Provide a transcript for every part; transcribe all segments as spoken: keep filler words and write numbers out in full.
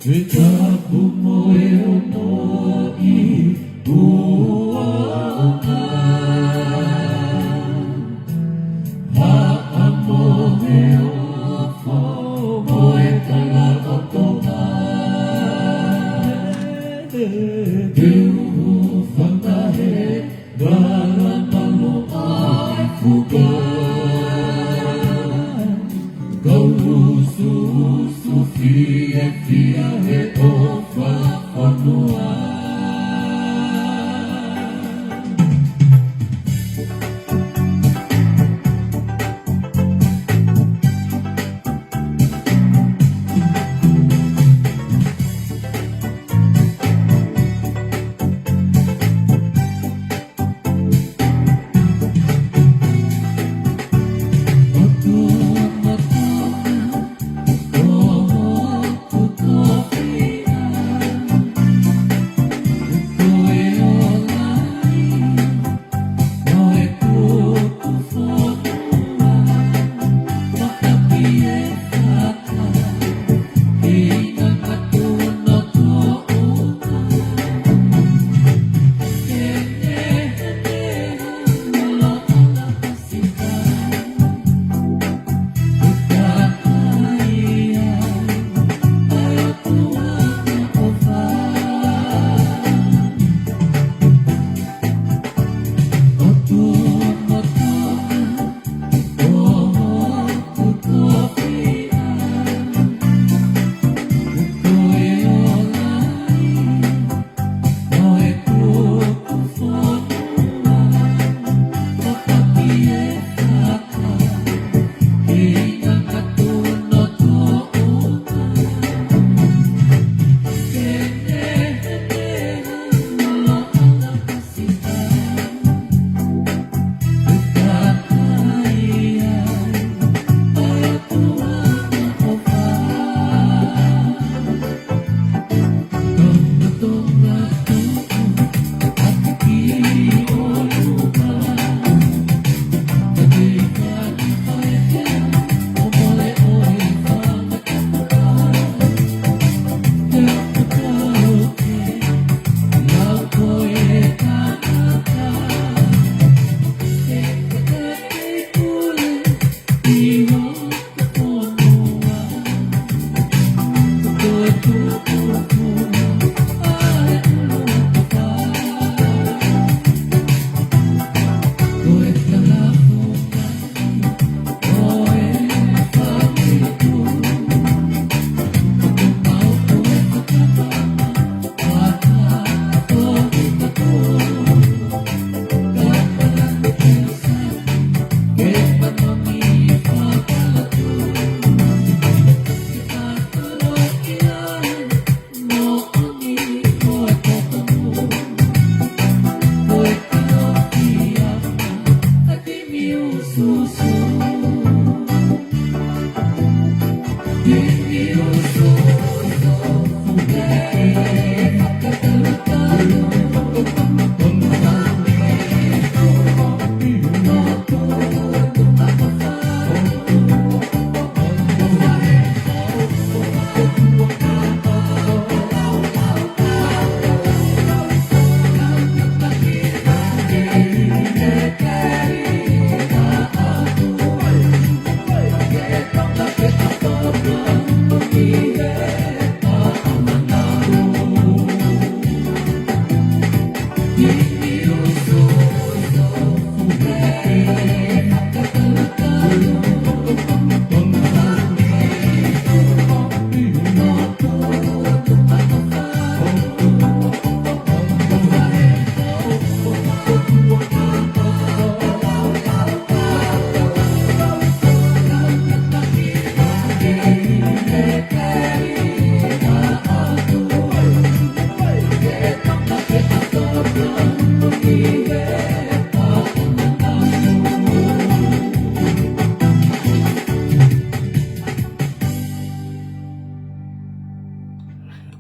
He tapu mo e ono ʻi ʻuaʻanga. Haʻamo he ofo mo e kala ʻo Tonga. Te u fanga he Kala malo ai fuka. Kau usu usu fiefia he ʻofa fonua.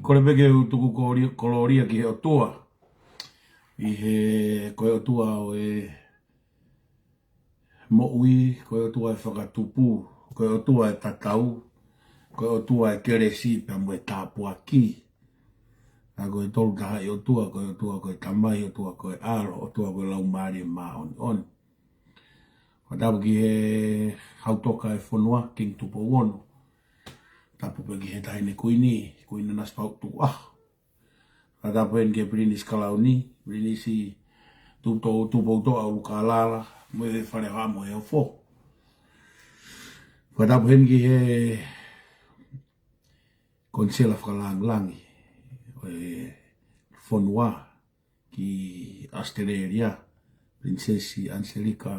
Kole pē ke u tuku kolōlia, kolōlia ki he ʻOtua. ʻI he, ko e ʻOtua ʻo e moʻui, ko e ʻOtua ʻo e fakatupu, ko e ʻOtua ʻo e tatau, Ko e ʻOtua e kelesi pea mo e tāpuaki. ʻA ko e Tolu Tahaʻi ʻOtua, ko e ʻOtua ko e Tamai, ʻOtua ko e ʻAlo, ʻOtua ko e Laumālie Māʻoniʻoni. Fakatapu ki he Hautoka e fonua, Kingi Tupou Ono. Tapu pē ki he Taʻahine Kuini, Kuini Nanasipauʻu Tukuʻaho. Fakatapu heni ki he Pilinisi Kalauni, Pilinisi Tupou, Tupoutoʻa ʻUlukālala, mo e Fale Haʻa Moheofo. Fakatapu heni ki he Konisela Fakalāngilangi ʻo e fonua ki ʻAositelēlia, Pilinisesi ʻAniselika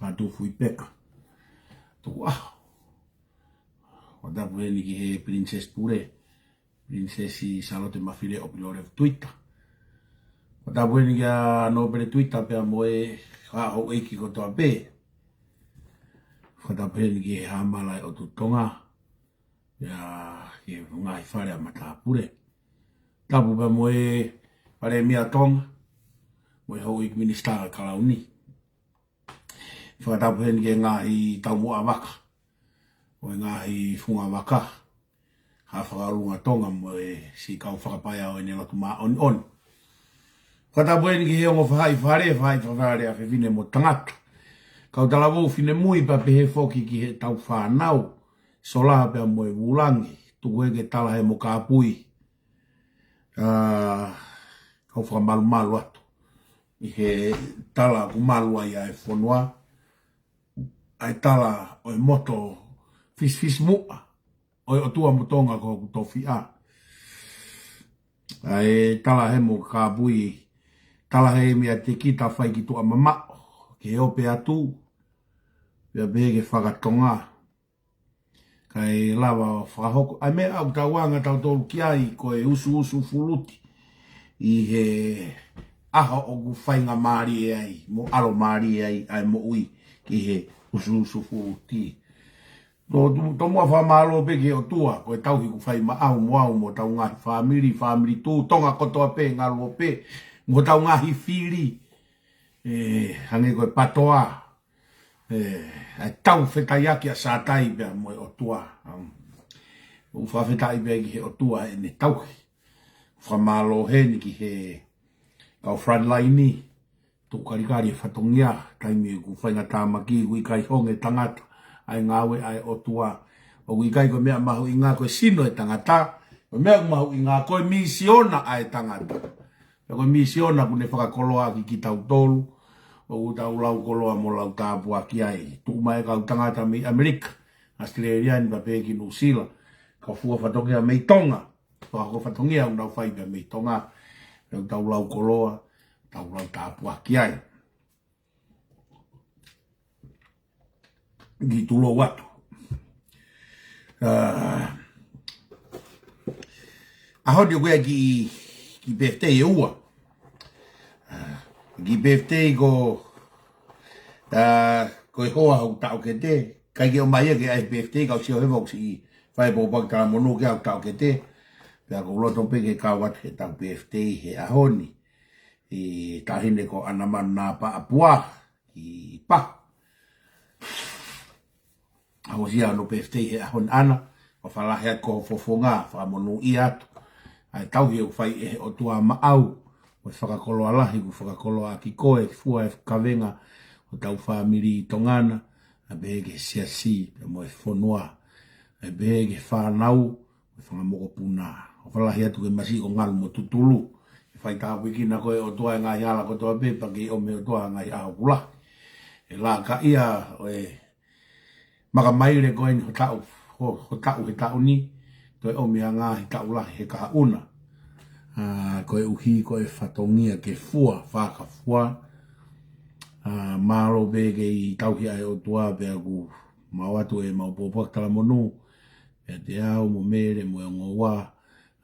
Lātūfuipeka Tukuʻaho. Fakatapu heni ki he Pilinisesi Pule, Pilinisesi Sālote Mafileʻo Pilolevu-Tuita. Fakatapu heni kia Nōpele Tuita pea mo e kau houʻeiki kotoa pē. Fakatapu heni ki he Haʻa Mālai ʻo Tuʻi Tonga, pea ki he ngaahi fale ʻa matāpule. Tapu pea mo e Palēmia Tonga, mo e houʻeiki minisitā Kalauni. Fakatapu heni ki he ngaahi taumuʻa vaka, mo e ngaahi funga vaka, Haʻa Fakaʻolunga Tonga mo e siʻi kau fakapaea ʻo ʻene lotu māʻoniʻoni. Fakatapu heni ki he ongo faʻahi fale, faʻahi fale ʻa fefine mo tangata, kau talavou finemui pea pehē foki ki heʻetau fānau, Sola pea mo e Vulangi, tuku hake Talahemo Kāpui. ʻA, kau fakamalumalu atu ʻi he tala ʻoku malu ai ʻa e fonua, ʻa e tala ʻo e moto fisifisimuʻa ʻo e ʻOtua mo Tonga ko hoku tofiʻa. ʻA e Talahemo Kāpui, tala he mea te kita fai ki tuʻa mamaʻo, ke ope atu, pea pehē ke fakatonga. Kae lava fakahoko ʻa e meʻa ʻoku tau anga tautolu ki ai, ko e usuusu fuluti ʻi he ʻaho ʻoku faingamālie ai mo ʻalomālie ai ʻa e moʻui ki he usuusu fuluti. Tō, tō, tomuʻa fakamālō pē ki he ʻOtua, ko e tauhi kuo fai maʻau mo au mo hotau ngaahi fāmili, fāmili Tuʻi Tonga kotoa pē, Ngaluope, mo hotau ngaahi fili, ē, hangē ko e PATOA, ē, ʻa e tau fetaiaki ʻa Sātai pea mo e ʻOtua. Um, ʻoku fakafetaʻi pē ki he ʻOtua ʻene tauhi. Fakamālō heni ki he kau frontline, tuʻu kalikali e fatongia, taimi ʻoku faingatāmaki, ʻoku ʻikai honge tangata, ʻa e ngāue ʻa e ʻOtua. ʻOku ʻikai ko e meʻa mahuʻinga ko e sino e tangata, ko e meʻa ʻoku mahuʻinga ko e misiona ʻa e tangata. Pea ko e misiona kuo ne fakakoloaʻaki kitautolu, ʻoku tau lau koloa mo lau tāpuaki ai. Tuʻu mai e kau tangata mei ʻAmelika, ʻAositelēlia ni pea pehē ki Nuʻusila, kau fua fatongia mei Tonga. Fakahoko fatongia ʻoku nau fai pea mei Tonga, pea ʻoku tau lau koloa, tau lau tāpuaki ai. Kiʻi tulou atu. ʻA, ʻaho ni ʻoku ʻi ai e kiʻi, kiʻi birthday ʻe ua. ʻA, kiʻi birthday ko, ʻa, ko e hoa hoku taʻokete, ʻikai ke ʻomai ia ke ʻai birthday, kau sio he vau siʻi fai pōpoaki talamonū ki heʻeku taʻokete. Pea ʻoku ou loto pē ke kau atu heʻetau birthday he ʻaho ni, ʻi he taʻahine ko ʻAnamanu Nāpaʻapua, ʻi Pahu. ʻOku ʻosi ʻa hono birthday he ʻaho ni ʻAna, ʻofa lahi atu ki ho fofonga, fakamonūʻia atu ʻa e tauhi ʻoku fai ʻe he ʻOtua maʻau, mo e fakakoloa lahi kuo fakakoloaʻaki koe, fua e kavenga ʻo hotau fāmili ʻi Tonga na, ʻa e pehē ki he siasi, pea mo e fonua, ʻa e pehē ki he fānau, mo e fanga mokopuna. ʻOfa lahi atu ki he masiʻi ko Ngalu mo Tutulu. ʻE fai tāpuekina koe ʻe he ʻOtua ʻi he ngaahi hala kotoa pē, pea ke ʻomi ʻe he ʻOtua e ngaahi ʻaho ʻoku lahi. ʻE laka ia ʻo e makamaile ko eni ho taʻu, ho, ho taʻu he taʻu ni, toe ʻomi ha ngaahi taʻu lahi he kahaʻu na. ʻA, koeʻuhi ko e fatongia ke fua, fakafua. ʻA, mālō pē ke ʻi he tauhi ʻa e ʻOtua pea ʻoku maʻu atu ʻemau pōpoaki talamonū, pea ʻiate au mo Mele mo e ongo ua,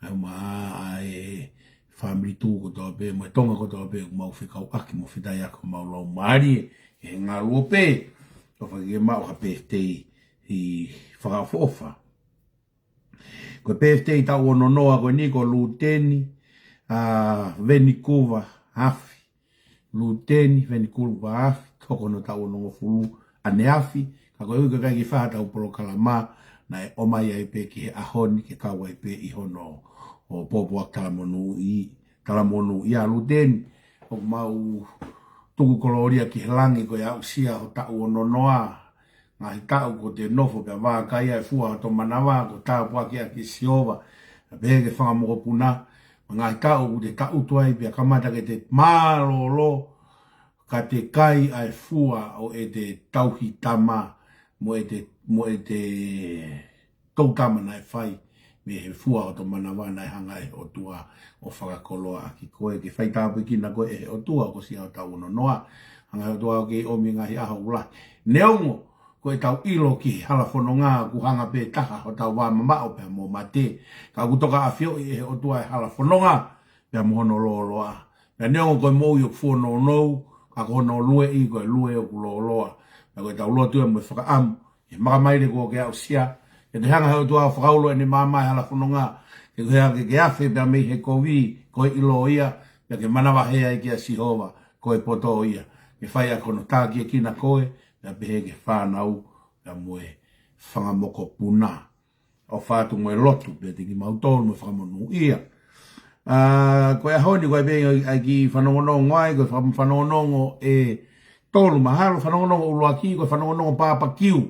ʻa e ma, ʻa e fāmili Tuʻi kotoa pē, mo e Tonga kotoa pē, ʻoku mau fekauʻaki mo fetaiaki homau laumālie, ʻi he Ngaluope, ʻofa ke maʻu ha birthday ʻi he fakaʻofoʻofa. Ko e birthday taʻu ono noa ko eni ko Luteni, ʻa, Venikuva Afi. Luteni Venikuva Afi, hoko hono taʻu onongofulu ʻaneafi, ka koeʻuhi ʻoku ʻikai ke fai haʻatau polokalama, naʻe ʻomai ai pē ki he ʻaho ni ke kau ai pē ʻi hono ʻo pōpoaki talamonūʻia, talamonūʻia Luteni, ʻoku mau tuku kolōlia ki he langi ko e aʻusia ho taʻu ono noa. Ngaahi taʻu kuo te nofo pea vakai ai e fua hoto manava, kuo tāpuakiʻaki ʻe Sihova, pea pehē ki he fanga mokopuna. Ngaahi taʻu kuo te taʻutu ai pea kamata ke te mālōlō, ka te kai ʻa e fua ʻo ʻete tauhi tama mo ʻete, mo ʻete toutama naʻe fai mei he fua hoto manava naʻe hanga ʻe he ʻOtua ʻo fakakoloaʻaki koe, ke fai tāpuekina koe ʻe he ʻOtua ʻoku ʻosi ʻa ho taʻu ono noa. Hanga ʻe he ʻOtua ʻo kei ʻomi e ngaahi ʻaho ʻoku lahi. Neongo ko ʻetau ʻilo ki he hala fononga ʻoku hanga pē taha hotau vā mamaʻo pea mo mate, ka ʻoku toka ʻafioʻi ʻe he ʻOtua e hala fononga pea mo hono lōloa. Pea neongo ko e moʻui ʻoku fuonounou, ka ko hono lueʻi ko e lue ʻoku lōloa. Pea ko ʻetau lotu ia mo e fakaʻamu, ʻe makamaile kuo ke aʻusia, ke te hanga ʻe he ʻOtua ʻo fakaulo ʻene maama e hala fononga, ke ke hanga ke ke afe pea mei he kovi, ko e ʻilo ia, pea ke manavahē ai kia Sihova, ko e poto ia. Ke fai ʻaki hono tākiekina koe, pea pehē ki he fānau, pea mo e fanga mokopuna. ʻOfa atu mo e lotu pē kiate kimautolu mo e fakamonūʻia. ʻA, ko e ʻaho ni ko e pē ʻa e kiʻi fanongonongo ai, ko e faka-, fanongonongo ʻe tolu mahalo, fanongonongo ʻuluaki, ko e fanongonongo papakiu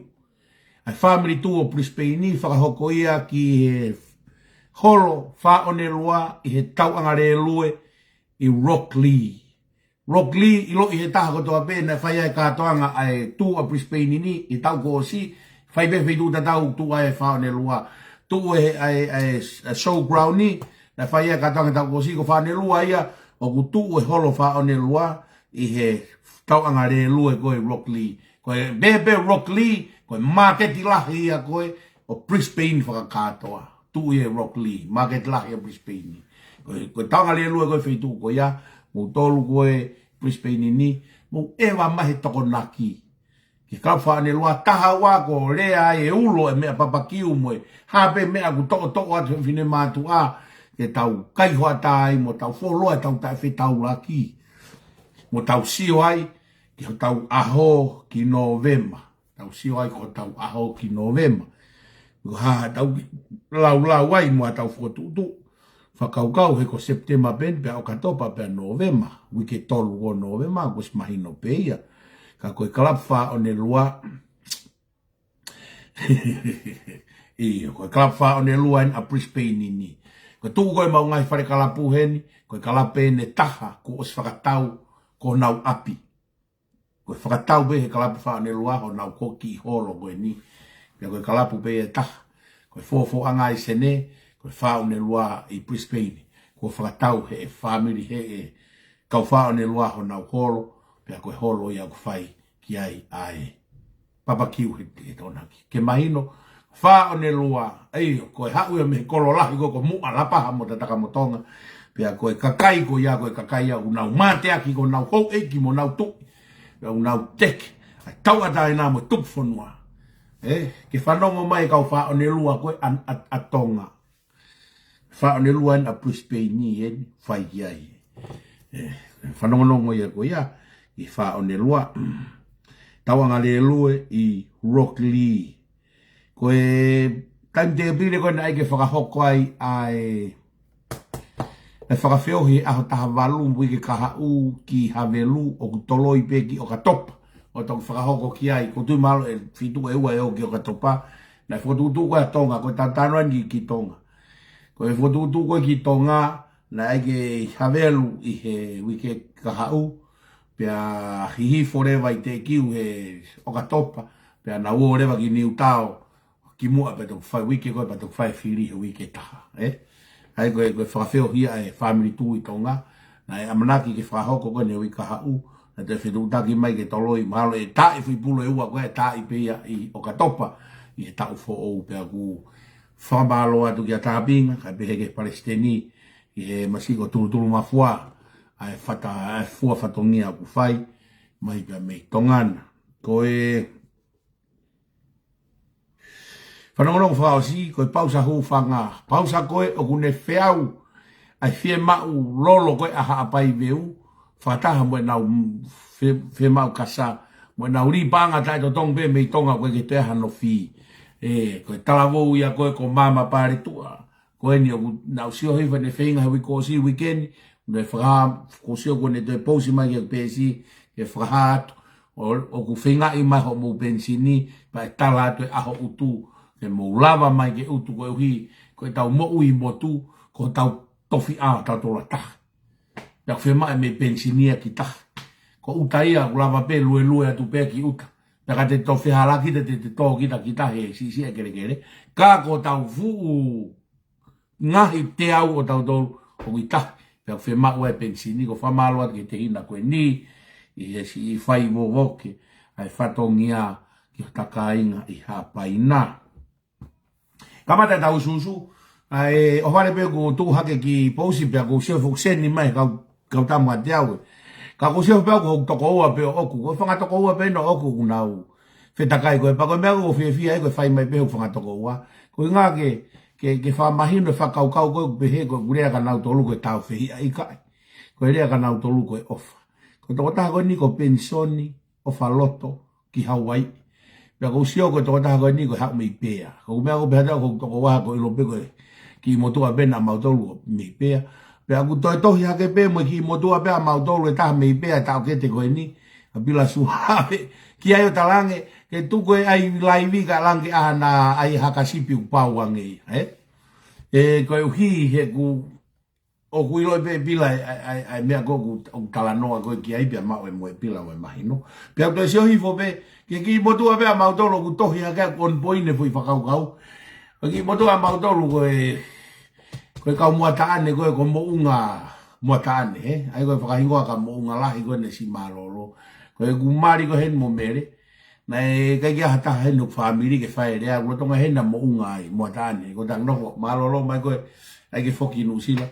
ʻa e Family Tour ʻo Brisbane, fakahoko ia ki he holo Fāʻonelua ʻi he tauʻanga lēlue ʻi Rocklea. Rocklea, ʻiloʻi ʻe he taha kotoa pē, naʻe fai ai e kātoanga ʻa e Tour ʻa Brisbane ni ʻi he taʻu kuo ʻosi, fai pē feituʻu tatau tuʻu ai e Fāʻonelua. Tuʻu ʻa e, ʻa e, ʻa e, ʻa e Showground ni, naʻe fai ai e kātoanga ʻi he taʻu kuo ʻosi, ko Fāʻonelua ia, ʻoku tuʻu e holo Fāʻonelua ʻi he tauʻanga lēlue ko e Rocklea. Ko e pehē pē Rocklea, ko e māketi lahi ia ko ē ʻo Brisbane fakakātoa. Tuʻu ia ʻi Rocklea, māketi lahi ʻa Brisbane. Ko e, ko e tauʻanga lēlue ko e feituʻu ko ia, mou tolu ko ē Brisbane ni, mou ʻeva mai he tokonaki. Ki he kalapu Fāʻonelua, taha ua ko e lea ai e ulo e meʻa papakiu mo e hā pē meʻa ʻoku toʻotoʻo atu he fefine mātuʻa, ke tau kai hoʻatā ai mo tau fuoloa ʻetau taʻefetaulaki. Mo tau sio ai ki hotau ʻaho ki Nōvema. Tau sio ai ki hotau ʻaho ki Nōvema. Ko e hā haʻatau laulau ai mo ʻetau fokotuʻutuʻu fakakaukau, he ko Sepitema pē eni pea ʻOkatopa pea Nōvema. Uike tolu ʻo Nōvema, kuo ʻosi mahino pē ia. Ka ko e kalapu Fāʻonelua, ʻio, ko e kalapu Fāʻonelua eni ʻa Brisbane ni. Ko e tuʻu ko ē ʻemau ngaahi fale kalapu heni, ko e kalapu eni ʻe taha kuo ʻosi fakatau ko honau ʻapi. Ko e fakatau pē he kalapu Fāʻonelua honau ko e kiʻi holo ko eni. Pea ko e kalapu pē ʻe taha, ko e fofoʻanga ʻi Senē, ko e Fāʻonelua ʻi Brisbane. Kuo fakatau ʻe he fāmili, ʻe he kau Fāʻonelua honau holo, pea ko e holo ia ʻoku fai ki ai ʻa e papakiu he, he tokonaki. Ke mahino, Fāʻonelua, ʻio, ko e haʻu ia mei he kolo lahi ko ē ko Muʻa, Lapaha mo Tatakamotonga. Pea ko e kakai ko ia, ko e kakai ia ʻoku nau mateaki, ko honau houʻeiki mo honau tuʻi. Pea ʻoku nau teke ʻa e tauʻatāina mo e tupufonua. ʻE, ke fanongo mai e kau Fāʻonelua ko ē ʻa, ʻa, ʻa Tonga. Fāʻonelua eni ʻa Brisbane ni eni, fai ki ai. ʻE, fanongonongo ia ko ia, ʻi Fāʻonelua. Tauʻanga lēlue ʻi Rocklea. Ko e timetable ko ē naʻe ʻai ke fakahoko ai ʻa e, ʻa e fakafeohi ʻaho taha valu mo e uike kahaʻu ki Havelu, ʻoku toloi pē ki ʻOkatopa. ʻO toki fakahoko ki ai, ʻoku ou tui mahalo ʻe fitu ʻe ua ʻe ō ki ʻOkatopa. Naʻe fokotuʻutuʻu ko ē ʻa Tonga, ko e tautanu eni ki, ki Tonga. Ko e fokotuʻutuʻu ko ē ki Tonga, naʻe ʻai ke ʻi Havelu ʻi he uike kahaʻu, pea hihifo leva ʻi Teʻekiu he ʻOkatopa, pea nau ō leva ki Niutao, ki Muʻa pea toki fai uike ko ē, pea toki fai fili he uike taha, ē? ʻA ia ko e, ko e fakafeohi ia ʻa e Family Tour ʻi Tonga, naʻe ʻamanaki ke fakahoko ko eni he uike kahaʻu, naʻe toe fetuʻutaki mai ke toloi, mahalo ʻe taaʻi e foʻi pulu ʻe ua ko ē, taaʻi pē ia ʻi ʻOkatopa, ʻi he taʻu foʻou. Pea ʻoku ou fakamālō atu kia Tāpinga, kae pehē ki he Palesiteni, ʻi he Masiko Tulutulumafua, ʻa e fata, ʻa e fua fatongia ʻoku fai mai pea mei Tonga na. Ko e fanongonongo fakaʻosi, ko e pausa hūfanga. Pausa ko ē ʻoku ne feau ʻa e fiemaʻu lolo ko ē ʻa Haʻapai Veu, fakataha mo ʻenau fie-, fiemaʻu kasa, mo ʻenau lī paʻanga taʻetotongi pē mei Tonga, ʻoku ʻikai ke toe ʻi ai hano fī. ʻE, ko e talavou ia ko ē ko Mama Paletuʻa. Ko eni ʻoku nau sio hifo ne feinga he uike kuo ʻosi, uike ni, ne fakahā, kuo sio kuo ne toe pousi mai ki he peesi, ke fakahā atu. ʻO, ʻoku feingaʻi mai hoʻomou penisini, pea ʻe tala atu e ʻaho ʻutu, ke mou lava mai ke ʻutu koeʻuhi, ko ʻetau moʻui motu, ko hotau tofiʻa ʻo tautolu ʻa taha. Pea ʻoku fiemaʻu e meʻi penisini ia ki tahi. Ko ʻuta ia, ʻoku lava pē luelue atu pē ki ʻuta. Pea ka te tō fehālaaki te, te, te tō kita ki tahi he siʻisiʻi e kelekele. Ka ko hotau fuʻu ngaahi teau ʻo tautolu ʻoku ʻi tahi. Pea ʻoku fiemaʻu e penisini, ko e fakamālō atu ki he tehina ko eni, ʻi he siʻi fai vovoke, ʻa e fatongia ki hota kāinga ʻi Haʻapaina. Kamata ʻetau usuusu, ʻa e, ʻohovale pē kuo tuʻu hake e kiʻi pousi pea kuo u sio foki ʻoku seni mai kau, kau tama ʻiate au ē. Ka kuo u sio pē au ko e tokoua pē ʻoʻoku, ko e fanga tokoua pē eni ʻoʻoku ʻoku nau fetakai ko ē, pea ko e meʻa ʻoku ou fiefia ai ko e fai mai pē hoku fanga tokoua. Ko e ʻuhinga ke, ke, ke fakamahino e fakakaukau ko ē ʻoku pehē ko ʻeku lea kia nautolu ko e tāufehiʻa, ʻikai. Ko e lea kia nautolu ko e ʻofa. Ko e tokotaha ko eni ko Penisoni ʻOfaloto ki Hauaiʻi. Pea ʻoku ou sio ko e tokotaha ko eni ko e haʻu mei Pea. Ko e meʻa ʻoku ou pehē atu au ko e tokoua ko e ʻilo pē ko e kiʻi motuʻa pē ena ʻamautolu mei Pea. Pea ʻoku toe tohi hake pē mo e kiʻi motuʻa pē ʻamautolu ʻe taha mei Pea, taʻokete ko eni, ʻa Pila Suave. Ki ai ʻo talaange, ke tuku e ʻai laivi kae lava ke ʻai hana ʻai haka sipi ʻoku pau ange ia, ē? ʻE, koeʻuhi he ʻoku ʻoku ʻilo ʻe Pea Pila ʻa e, ʻa e, ʻa e meʻa ko ē ʻoku, ʻoku talanoa ko ē ki ai pea maʻu ʻe Moepila mo e mahino. Pea ʻoku toe sio hifo pē, ki he kiʻi motuʻa pē ʻamautolu ʻoku tohi hake ʻoku on point e foʻi fakakaukau. Ko e kiʻi motuʻa ʻamautolu ko e, ko e kau Moataʻane ko ē ko Moʻunga Moataʻane, ē? ʻA ia ko e fakahingoa kia Moʻungalahi ko ē ne siʻi mālōlō. Ko ʻeku mali ko ē heni mo Mele. Naʻe ʻikai ke ʻi ai ha taha heni hoku fāmili ke fai e lea, ʻoku lolotonga heni ʻa Moʻunga ai, Moataʻane. Ko ʻetau nofo mālōlō mai ko ē, ʻai ke foki Nuʻusila.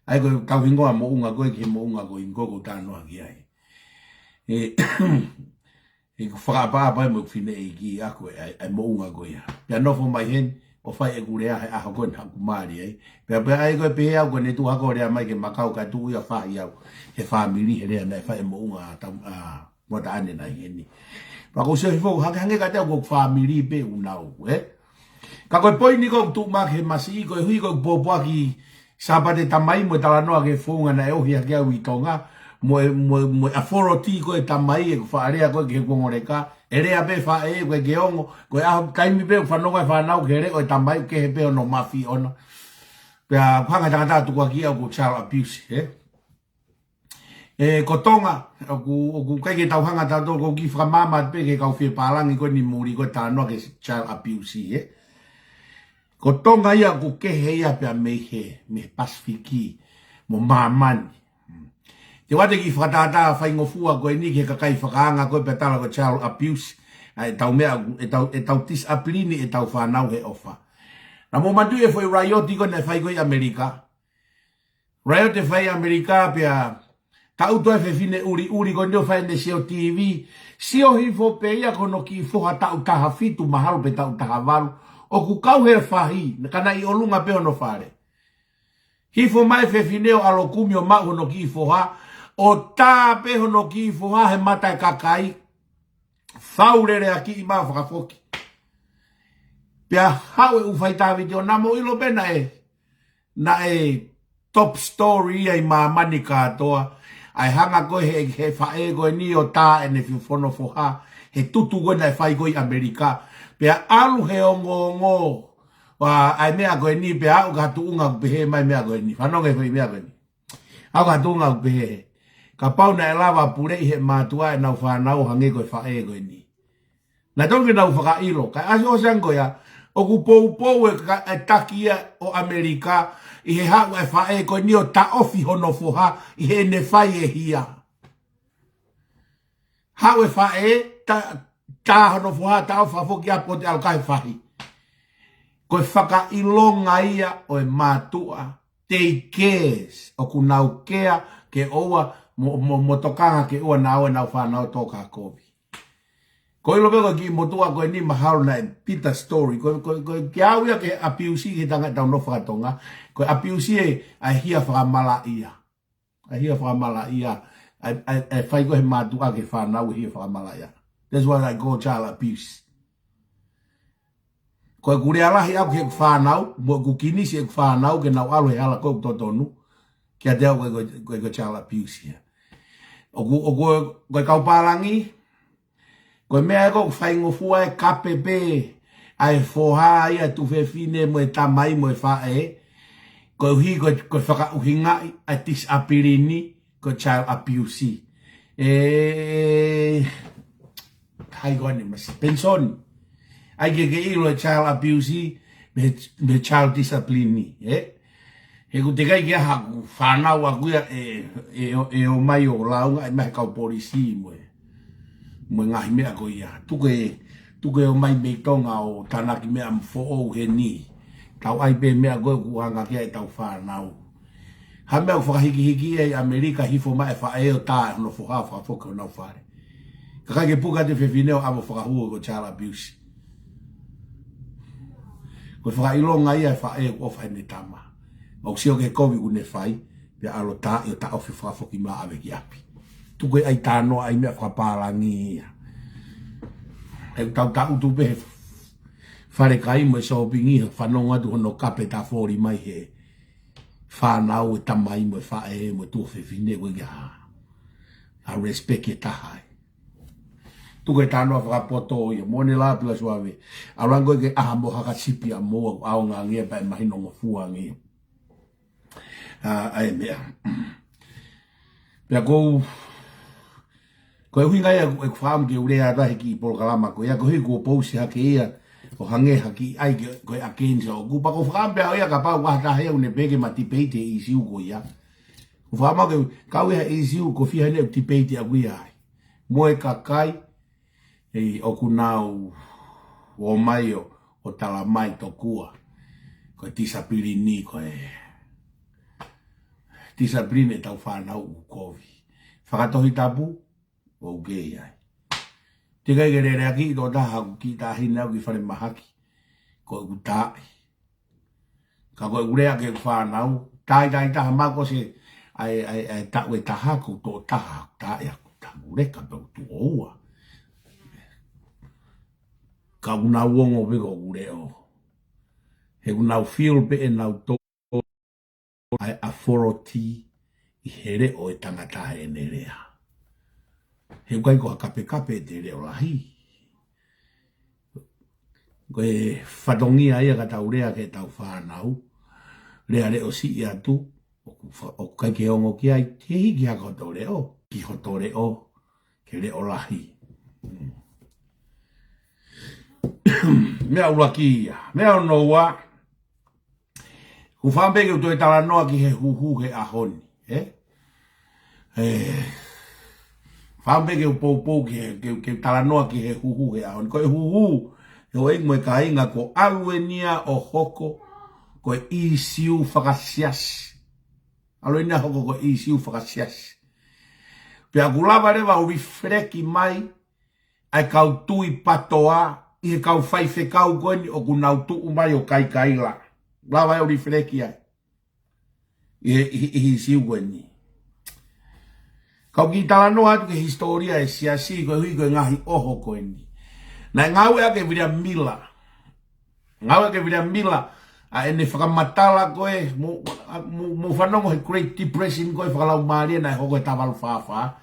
ʻA ia ko ʻetau hingoa Moʻunga ko ē ki he Moʻunga ko ē ʻoku ou talanoa ki ai. ʻE, ʻeku fakaʻapaʻapa ai mo ʻeku fineʻeiki ʻaʻaku ē, ʻa e, ʻa e Moʻunga ko ia. Pea nofo mai heni, ʻo fai ʻeku lea he ʻaho ko ē naʻa ku mali ai. Pea, pea ʻai ko ē pehē au ko ʻene tuʻu hake ʻo lea mai ke makau kae tuʻu ia ʻo faʻi au he fāmili he lea naʻe fai ʻe Moʻunga ʻa tau, ʻa Moataʻane naʻe ʻi heni. Pea ʻoku ou sio hifo hangehangē kiate au ko ʻeku fāmili pē ʻoku nau, ē? Ka ko e poini ko ē ʻoku tuʻu mai ki he masiʻi, koeʻuhi ko ʻeku pōpoaki Sāpate Tamai mo e talanoa ki he founga naʻe ohi hake au ʻi Tonga, mo e, mo e, mo e authority ko ē tamai ʻeku faʻa lea ko ē ki he kuonga leka, ʻe lea pē faʻē ʻoku ʻikai ke ongo, ko e ʻaho taimi pē ʻoku fanongo e fānau ki he leʻo e tamai ʻoku kehe pē hono mafi ʻona. Pea ʻoku hanga ʻe he tangata ʻo tukuakiʻi au ko e child abuse, ē? ʻE, ko Tonga, ʻoku, ʻoku ʻikai ke tau hanga tautolu, ʻoku ou kiʻi fakamaama pē ki he kau fie pālangi ko eni muli ko e talanoa ki he child abuse, ē. Ko Tonga ia ʻoku kehe ia pea mei he, mei he Pasifiki mo māmani. Te u ʻoatu e kiʻi fakatātā faingofua ko eni ki he kakai fakaanga ko ē pea tala ko e child abuse, ʻa ʻetau meʻa, ʻetau, ʻetau tisapilini ʻetau fānau he ʻofa. Naʻa mou manatuʻi e foʻi raioti ko ē naʻe fai ko ē ʻi ʻAmelika. Raioti naʻe fai ʻi ʻAmelika pea taʻutu ai e fefine ʻuliʻuli ko eni ʻo fai ʻene sio TV. Sio hifo pē ia ko hono kiʻi foha taʻu taha fitu mahalo pe taʻu taha valu. ʻOku kau he fahi, ka naʻe ʻi ʻolunga pē hono fale. Hifo mai e fefine ʻo ʻalu ʻo kumi ʻo maʻu hono kiʻi foha. ʻO tā pē hono kiʻi foha he mata e kakai. Fau lele ʻa e kiʻi mā fakafoki. Pea haʻu e ʻū faitā vitiō, naʻa mou ʻilo pē naʻe naʻe top story ia ʻi māmani kātoa. ʻA e hanga ko ē he, he faʻē ko eni ʻo tā ʻene fi-, fono foha, he tutu ko ē naʻe fai ko ē ʻi ʻAmelika. Pea ʻalu he ongoongo, ʻa, ʻa e meʻa ko eni, pea aʻu ki ha tuʻunga ʻoku pehē mai e meʻa ko eni. Fanongo ki he foʻi meʻa ko eni. Aʻu ki ha tuʻunga ʻoku pehē. Kapau naʻe lava puleʻi ʻe he mātuʻa ʻenau fānau ʻo hangē ko e faʻē ko eni. Naʻe tonu ke nau fakaʻilo, kae ʻosi ʻosi ange ko ia, ʻoku poupou e ka-, e taki ia ʻo ʻAmelika ʻi he haʻu e faʻē ko eni ʻo taʻofi hono foha ʻi heʻene fai e hia. Haʻu e faʻē, tā, tā hono foha, taʻofi fakafoki ʻapo te ʻalu ki he fahi. Ko e fakaʻilonga ia ʻo e mātuʻa, they cares, ʻoku nau kea ke ʻoua, mo, mo, mo tokanga ke ʻoua naʻa ō ʻenau fānau ʻo tō ki ha kovi. Ko e ʻilo pē ko e kiʻi motuʻa ko eni mahalo naʻe bitter story. Ko, ko, ko, ke aʻu ia ki he abuse ki he tangata ʻoku nofo faka-Tonga. Ko e abuse ē, ʻa e hia fakamalaʻia. ʻA e hia fakamalaʻia. ʻA e, ʻa e, ʻa e fai ko ē ʻe he mātuʻa ki he fānau e hia fakamalaʻia. That's what I call child abuse. Ko ʻeku lea lahi ʻaʻaku ki heʻeku fānau, mo ʻeku kinisi ʻeku fānau ke nau ʻalu he hala ko ē ʻoku totonu, kiate au ko e, ko e, ko e, ko e child abuse ia. ʻOku, ʻoku, ko e kau pālangi, ko e meʻa ē ʻoku faingofua e kape pē ʻa e foha ia, tuofefine mo e tamai mo e faʻē, koeʻuhi ko e, ko e fakaʻuhingaʻi ʻa e discipline, ko e child abuse. ʻE, hai ko eni masi, penisoni. ʻAi ke ke ʻilo e child abuse, mei he, mei he child discipline, ē? He ʻoku teʻeki ai ke ʻaha ʻeku fānau ʻaʻaku ia ʻe, ʻe, ʻe ō mai ʻo lāunga ʻi he meʻa he kau polisi mo e, mo e ngaahi meʻa ko ia. Tuku e, tuku e ō mai mei Tonga ʻo tānaki meʻa mo foʻou heni. Tau ʻai pē meʻa ko ē ʻoku hanga ki ai ʻetau fānau. Ha meʻa ʻoku fakahikihiki ʻi ʻAmelika, hifo mai e faʻē ʻo tā hono foha fakafoki ki honau fale. Kae ʻikai ke puke atu e fefine ʻo ʻave ʻo fakahū, ko e child abuse. Ko e fakaʻilonga ia e faʻē ʻoku ʻofa heʻene tama. ʻOku sio ki he kovi ʻoku ne fai, pea ʻalu ʻo tā ʻo taʻofi fakafoki mai ʻave ki ʻapi. Tuku e ʻai tānoʻa ʻa e meʻa fakapālangi ia. He ʻoku tau tangutu pē he falekai mo e sōpingi, fanongo atu hono kape tā foli mai he fānau e tamai mo e faʻē mo e tuofefine, ko e ʻikai ha, ha respect ʻe taha ai. Tuku e tānoʻa fakapoto ia, mo ne lā pila suave. ʻAlu ange koe ke ʻaha mo haka sipi ʻa moua, ʻaonga ange ia pea ʻe mahino ngofua ange ia. ʻA, ʻa e meʻa. Pea ko, ko e ʻuhinga ia ʻeku, ʻeku fakaʻamu ke u lea atu he kiʻi polokalama ko ia, koeʻuhi kuo pousi hake ia, ʻo hangē ha kiʻi ʻai ke, ko e against ʻoʻoku. Pea ʻoku ou fakaʻamu pē au ia kapau ʻoku ʻi ai ha taha ia ʻoku ne pehē ke ma debate e ʻīsiu ko ia. ʻOku ou fakaʻamu ke u, kau ia he ʻīsiu ko e fiha ʻene debate ʻaʻaku ia ai. Mo e kakai, ʻi ʻoku nau ō mai ʻo, ʻo tala mai tokua. Ko e discipline, ko e discipline ʻetau fānau ʻoku kovi. Fakatohitapu, ʻoku kei ʻi ai. Teʻeki ai ke leleakiʻi ʻe ha taha ʻeku kiʻi taʻahine ʻaʻaku ʻi falemahaki. Ko ʻeku taaʻi. Ka ko ʻeku lea ki heʻeku fānau, tai, tai taha mako se, ʻai, ʻai, ʻai, taʻu ʻe taha ko e toʻo taha, tai ʻeku taʻu leka pe ʻoku tuʻo ua. Ka ʻoku nau ongo pē ko ʻeku leʻo. He ʻoku nau feel pē ʻenau tō ʻa e authority ʻi he leʻo e tangata heʻene lea. He ʻoku ʻikai ko ha kapekape ʻete leʻo lahi. Ko e fatongia ia ka tau lea ki heʻetau fānau, lea leʻo siʻi atu, ʻoku fa-, ʻoku ʻikai ke ongo ki ai, ke hiki hake hoto leʻo, ki hoto leʻo, ke leʻo lahi. Mm. Meʻa ʻuluaki ia, meʻa hono ua, ʻoku ou fakaʻamu pē ke u toe talanoa ki he huhu he ʻaho ni, ē? ʻE, fakaʻamu pē ke u poupou ki he, ke, ke u talanoa ki he huhu he ʻaho ni. Ko e huhu, ʻe houʻeiki mo e kāinga, ko e ʻalu eni ia ʻo hoko ko e ʻīsiu fakasiasi. ʻAlu eni ia ʻo hoko ko e ʻīsiu fakasiasi. Pea ʻoku lava leva ʻo reflect mai ʻa e kau tui PATOA ʻi he kau faifekau ko eni ʻoku nau tuʻu mai ʻo kaikaila. Lava ʻo reflect ai ʻi he, ʻi he, ʻi he ʻīsiu ko eni. Kau kiʻi talanoa atu ki he hisitōlia e siasi koeʻuhi ko e ngaahi ʻoho ko eni. Naʻe ngāueʻaki ʻe William Miller. Ngāueʻaki ʻe William Miller ʻa ʻene fakamatala ko ē, mou, mou, mou fanongo he Great Depression ko ē fakalaumālie naʻe hoko he taha valu fā fā.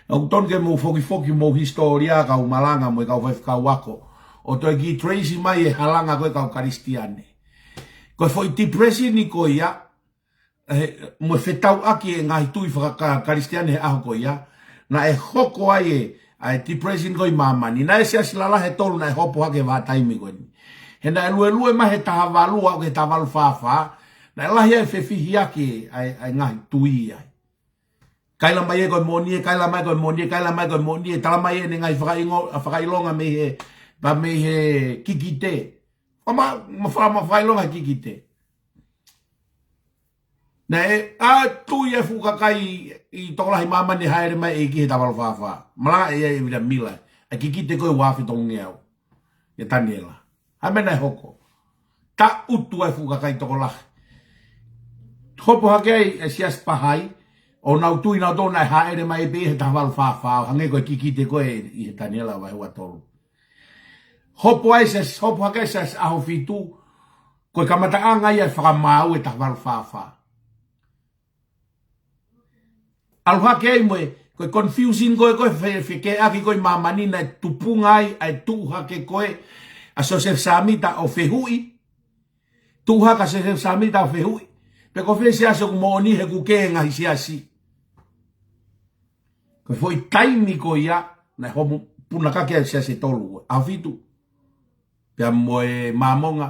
ʻOku tonu ke mou fokifoki mo e hisitōlia kau malanga mo e kau faifekau ako, ʻo toe kiʻi trace mai e halanga ko ē kau Kalisitiane. Ko e foʻi depression ko ia, ʻe, mo e fetauʻaki e ngaahi tui faka-, Kalisitiane he ʻaho ko ia, naʻe hoko ai e, ʻa e depression ko ē ʻi māmani. Naʻe siasi lalahi ʻe tolu naʻe hopo hake he vahaʻa taimi ko eni. He naʻe luelue mai he taha valu ʻo aʻu ki he taha valu fā fā, naʻe lahi ai e fefihiʻaki ʻa e, ʻa e ngaahi tui ai. Kaila mai ē ko e moʻoni ē, kaila mai ko e moʻoni ē, kaila mai ko e moʻoni ē, tala mai ʻene ngaahi fakaʻingo-, ʻa, fakaʻilonga mei he, pea mei he kikite. Faka-, ma-, ma-, faka-, ma-, fakaʻilonga he kikite. Naʻe, ʻa, tui e fuʻu kakai ʻi tokolahi māmani hāʻele mai e ʻEiki he taha valu fā fā. Malanga ʻe ia ʻe William Miller, ʻa e kikite ko ē ua afe tolungeau. ʻIa Taniela. ʻA e meʻa naʻe hoko. Taʻutu ai e fuʻu kakai tokolahi. Hopo hake ai e siasi Pahai, ʻo nau tui nautolu naʻe hāʻele mai pē he taha valu fā fā, ʻo hangē ko e kikite ko ē ʻi he Taniela vahe ua tolu. Hopo ai se, hopo hake se ʻaho fitu, ko e kamataʻanga ia e fakamaau e taha valu fā fā. ʻAlu hake ai mo e, ko e confusion ko ē, ko e fe-, fekeʻaki ko ē ʻi māmani naʻe tupunga ai ʻa e tuʻu hake ko ē ʻa Siosefa Sāmita ʻo fehuʻi. Tuʻu hake ʻa Siosefa Sāmita ʻo fehuʻi pe ko fē siasi ʻoku moʻoni he ʻoku kē ngaahi siasi. Ko e foʻi taimi ko ia, naʻe homo punakaki ai siasi ʻe tolu, ʻaho fitu. Pea mo e Māmonga,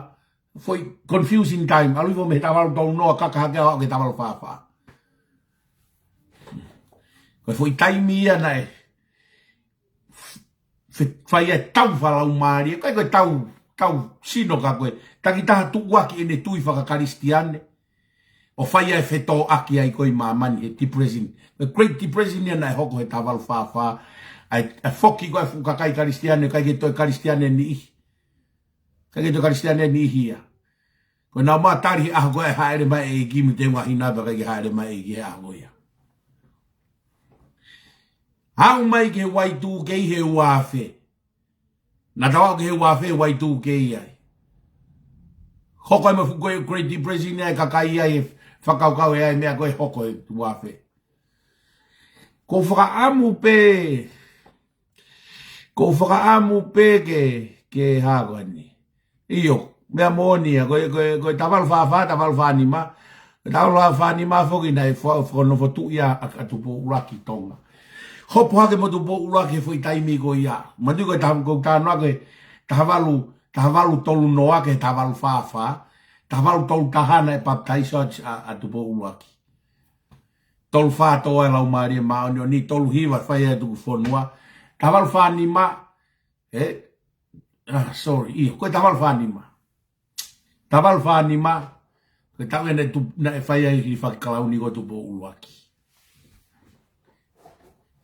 foʻi confusing time, ʻalu hifo mei he taha valu tolu noa kaka hake ʻo aʻu ki he taha valu fā fā. Ko e foʻi taimi ia naʻe fe-, fai ai e tau fakalaumālie, ʻikai ko e tau, tau sino ka ko e takitaha tuʻuaki ʻene tui fakakalisitiane, ʻo fai ai e fetōʻaki ai ko ē ʻi māmani he depression. Ko e Great Depression ia naʻe hoko he taha valu fā fā, ʻa e, ʻa e foki ko ē ʻa e fuʻu kakai Kalisitiane, ʻikai ke toe Kalisitiane niʻihi. ʻIkai ke toe Kalisitiane niʻihi ia. Ko ʻenau ō mai ʻo tali he ʻaho ko ē ʻe hāʻele mai e ʻEiki mo e teunga hina pea ʻikai ke hāʻele mai e ʻEiki he ʻaho ko ia. Aʻu mai ki he Y two K he ua afe. Naʻa tau aʻu ki he ua afe Y two K ai. Hoko ai mo e fuʻu ko ē Great Depression ia e kakai ai e fakakaukau ʻe ʻi ai e meʻa ko ē hoko he ua afe. Ko e fakaʻamu pē, ko e fakaʻamu pē ke, ke hā ko eni. ʻIo, meʻa moʻoni ia, ko e, ko e, ko e taha valu fā fā, taha valu fā nima, taha valu fā nima foki naʻe fa-, fakanofo tuʻi ʻa, ʻa, ʻa Tupou ʻUluaki Tonga. Hopo hake mo Tupou ʻUluaki he foʻi taimi ko ia. Manatuʻi ko e taha, ko e taha noa ko e taha valu, taha valu tolu noa ki he taha valu fā fā, taha valu tolu taha naʻe papitaiso ʻa, ʻa Tupou ʻUluaki. Tolu fā tō ai e Laumālie Māʻoniʻoni, tolu hiva fai ai e tuku fonua. Taha valu fā nima, ē? Ah, sorry, ʻio, ko e taha valu fā nima. Taha valu fā nima, ko e taʻu ia naʻe tu-, naʻe fai ai e hilifaki kalauni ko Tupou ʻUluaki.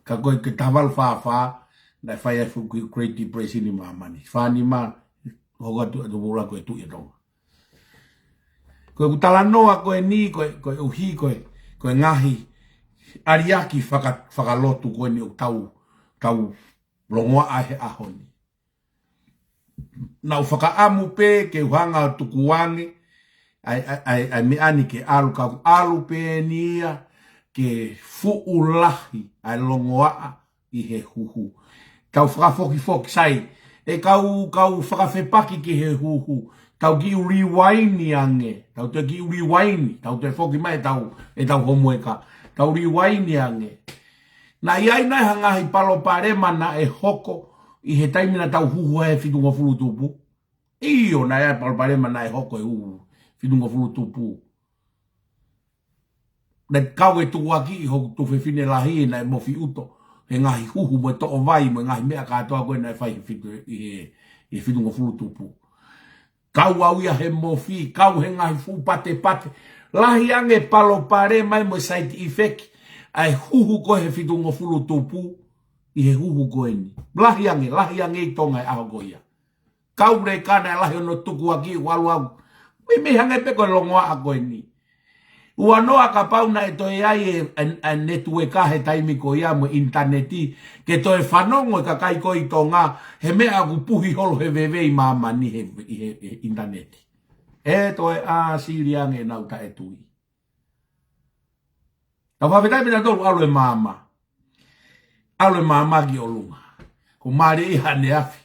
Ka ko e, ko e taha valu fā fā, naʻe fai ai e fuʻu Great Depression ʻi māmani. Fā nima, hoko atu, atu ʻa Tupou ʻUluaki ko e Tuʻi ʻo Tonga. Ko ʻeku talanoa ko eni, ko e, koeʻuhi ko e, ko e ngaahi ʻaliaki faka-, fakalotu ko eni ʻoku tau, tau longoaʻa he ʻaho ni. Naʻa ku fakaʻamu pē ke u hanga ʻo tukuange ʻa e, ʻa e, ʻa e, ʻa e meʻa ni ke ʻalu, ka ʻoku ʻalu pē eni ia ke fuʻu lahi ʻa e longoaʻa ʻi he huhu. Tau fakafokifoki sai, ʻe kau, kau fakafepaki ki he huhu. Tau kiʻi rewind ange. Tau toe kiʻi rewind. Tau toe foki mai ʻetau, ʻetau homueka. Tau rewind ange. Naʻe ʻi ai nai ha ngaahi palopalema naʻe hoko ʻi he taimi naʻa tau huhu ai he fitungofulu tupu? ʻIo, naʻe ʻi ai e palopalema naʻe hoko he huhu fitungofulu tupu. Naʻe kau e tukuakiʻi hoku tuofefine lahi naʻe mofi ʻuto he ngaahi huhu mo e toʻo vai mo e ngaahi meʻa kātoa ko ē naʻe fai he fitu, ʻi he, ʻi he fitungofulu tupu. Kau au ia he mofi, kau he ngaahi fuʻu patepate. Lahi ange e palopalema ia mo e side effect ʻa e huhu ko ē he fitungofulu tupu ʻi he huhu ko eni. Lahi ange, lahi ange ʻi Tonga he ʻaho ko ia. Kau leka naʻe lahi hono tukuakiʻi, ʻalu au. Meimei hangē pē ko e longoaʻa ko eni. Ua noa, kapau naʻe toe ʻi ai e, e, e netiueka he taimi ko ia mo e ʻinitaneti, ke toe fanongo e kakai ko ē ʻi Tonga he meʻa ʻoku puhi holo he veve ʻi māmani he, he, he ʻinitaneti. ʻE toe ʻāsili ange ʻenau taʻetui. Tau fakafetaʻi pē ʻa tautolu, ʻalu e maama. ʻAlu e maama ki ʻolunga. Ko e mālie ia ʻaneafi.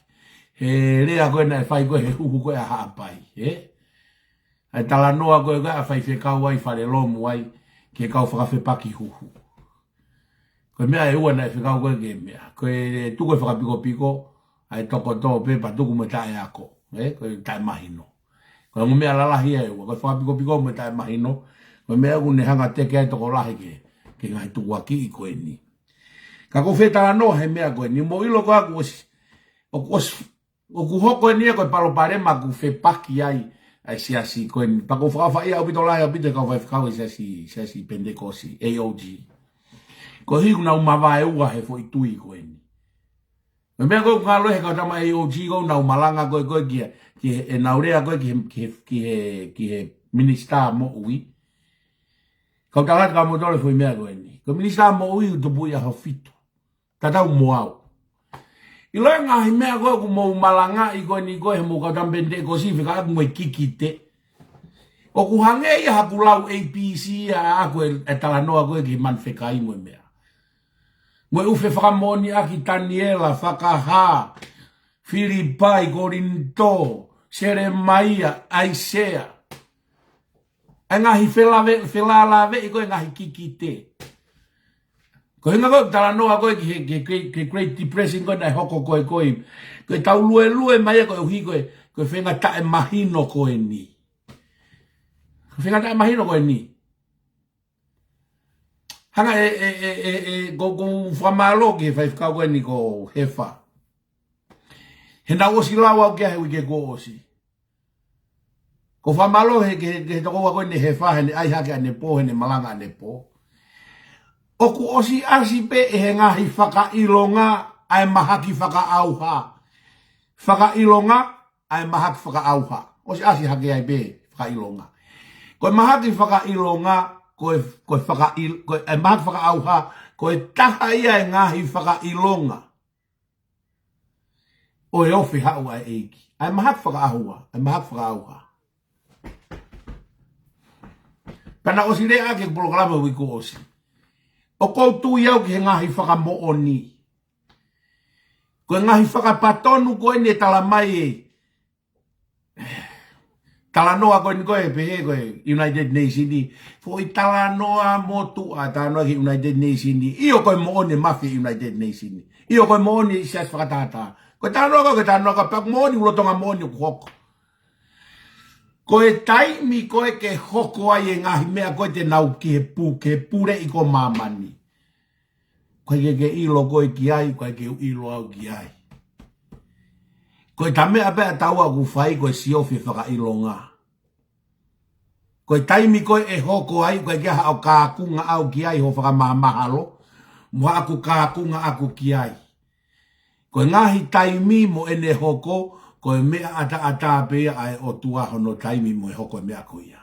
He lea ko ē naʻe fai ko ē he huhu ko ē ʻa Haʻapai, ē? ʻA e talanoa ko ē ko ē ʻa e faifekau ai Falelomu ai, ki he kau fakafepaki huhu. Ko e meʻa ʻe ua naʻe fekau ko ē ki he meʻa. Ko e tuku e fakapikopiko, ʻa e tokotō pē pea tuku mo e taʻeako, ē? Ko e taʻemahino. Ko e ongo meʻa lalahi ia ʻe ua, ko e fakapikopiko mo e taʻemahino, ko e meʻa ʻoku ne hanga ʻo teke ai e tokolahi ki he, ki he ngaahi tukuakiʻi ko eni. Ka ʻoku ou fie talanoa he meʻa ko eni, mou ʻilo ko ē ʻoku ʻosi, ʻoku ʻosi, ʻoku hoko eni ia ko e palopalema ʻoku fepaki ai ʻa e siasi ko eni. Pea ʻoku ou fakaʻofaʻia ʻaupito lahi ʻaupito he kau faifekau ʻi he siasi, siasi Penitekosi, A O G. Koeʻuhi ʻoku nau mavaeua he foʻi tui ko eni. Ko e meʻa ko ē ʻoku ngalo he kau tama A O G ko ē ʻoku nau malanga ko ē ko ē ki he, ki he, ʻenau lea ko ē ki he, ki he, ki he, ki he minisitā moʻui. Kau tala atu kia moutolu e foʻi meʻa ko eni. Ko e minisitā moʻui ʻoku tupu ʻi ʻaho fitu. Tatau mo au. ʻIlo e ngaahi meʻa ko ē ʻoku mou malangaʻi ko eni ko ē he mou kau tamapeni teʻekosi fekauʻaki mo e kikite. ʻOku hangē ia haku lau A B C ia ʻaʻaku e, e talanoa ko ē ki he manu fekai mo e meʻa. Mo e ʻū fefakamoʻoniʻaki Taniela, Fakahā, Filipai, Kolinitō, Selemaia, ʻAisea. ʻA e ngaahi felave-, felālāveʻi ko ē ngaahi kikite. Ko e ʻuhinga ko ē talanoa ko ē ki he, ki he, ki he Great Depression ko ē naʻe hoko ko ē ko ē. Ko e tau luelue mai ia koeʻuhi ko e, ko e feinga taʻemahino ko eni. Ko e feinga taʻemahino ko eni. Hanga e, e, e, e, e, ko, ko fakamālō ki he faifekau ko eni ko Hefa. He naʻa ku ʻosi lau au ki ai he uike kuo ʻosi. Ko fakamālō he, ke, ke he tokoua ko eni Hefa, he ne ʻai hake ʻanepō, he ne malanga ʻanepō. ʻOku ʻosi ʻasi pē ʻe he ngaahi fakaʻilonga ʻa e mahaki fakaʻauha. Fakaʻilonga ʻa e mahaki fakaʻauha. ʻOsi ʻasi hake ai pē fakaʻilonga. Ko e mahaki fakaʻilonga, ko e, ko e fakaʻil-, ko e, ʻa e mahaki fakaʻauha, ko e taha ia e ngaahi fakaʻilonga ʻo e ofi haʻu ʻa e ʻEiki. ʻA e mahaki fakaʻauha, ʻa e mahaki fakaʻauha. Pea naʻa ku ʻosi lea ʻaki e polokalama uike kuo ʻosi. ʻOku ou tui au ki he ngaahi fakamoʻoni. Ko e ngaahi fakapatonu ko eni ʻe tala mai e talanoa ko eni ko ē pehē ko e United Nations ni. Foʻi talanoa motuʻa talanoa ki he United Nations ni. ʻIo ko e moʻoni e mafi e United Nations ni. ʻIo ko e moʻoni e siasi fakatātā. Ko e talanoa ko ē, ko e talanoa ka pea moʻoni ʻoku lolotonga moʻoni ʻoku hoko. Ko e taimi ko ē ke hoko ai e ngaahi meʻa ko ē te nau ki he pu-, ki he puleʻi ko māmani. Ko e ke ke ʻilo ko ē ki ai, ko e ke u ʻilo au ki ai. Ko e ta meʻa pē ʻa taua ʻoku fai ko e siofi e fakaʻilonga. Ko e taimi ko ē ʻe hoko ai, ko e ke haʻo kākunga au ki ai ho fakamāmahalo, mo haʻaku kākunga ʻaku ki ai. Ko e ngaahi taimi mo ʻene hoko, ko e meʻa ʻataʻatā pē ia ʻa e ʻOtua hono taimi mo e hoko e meʻa ko ia.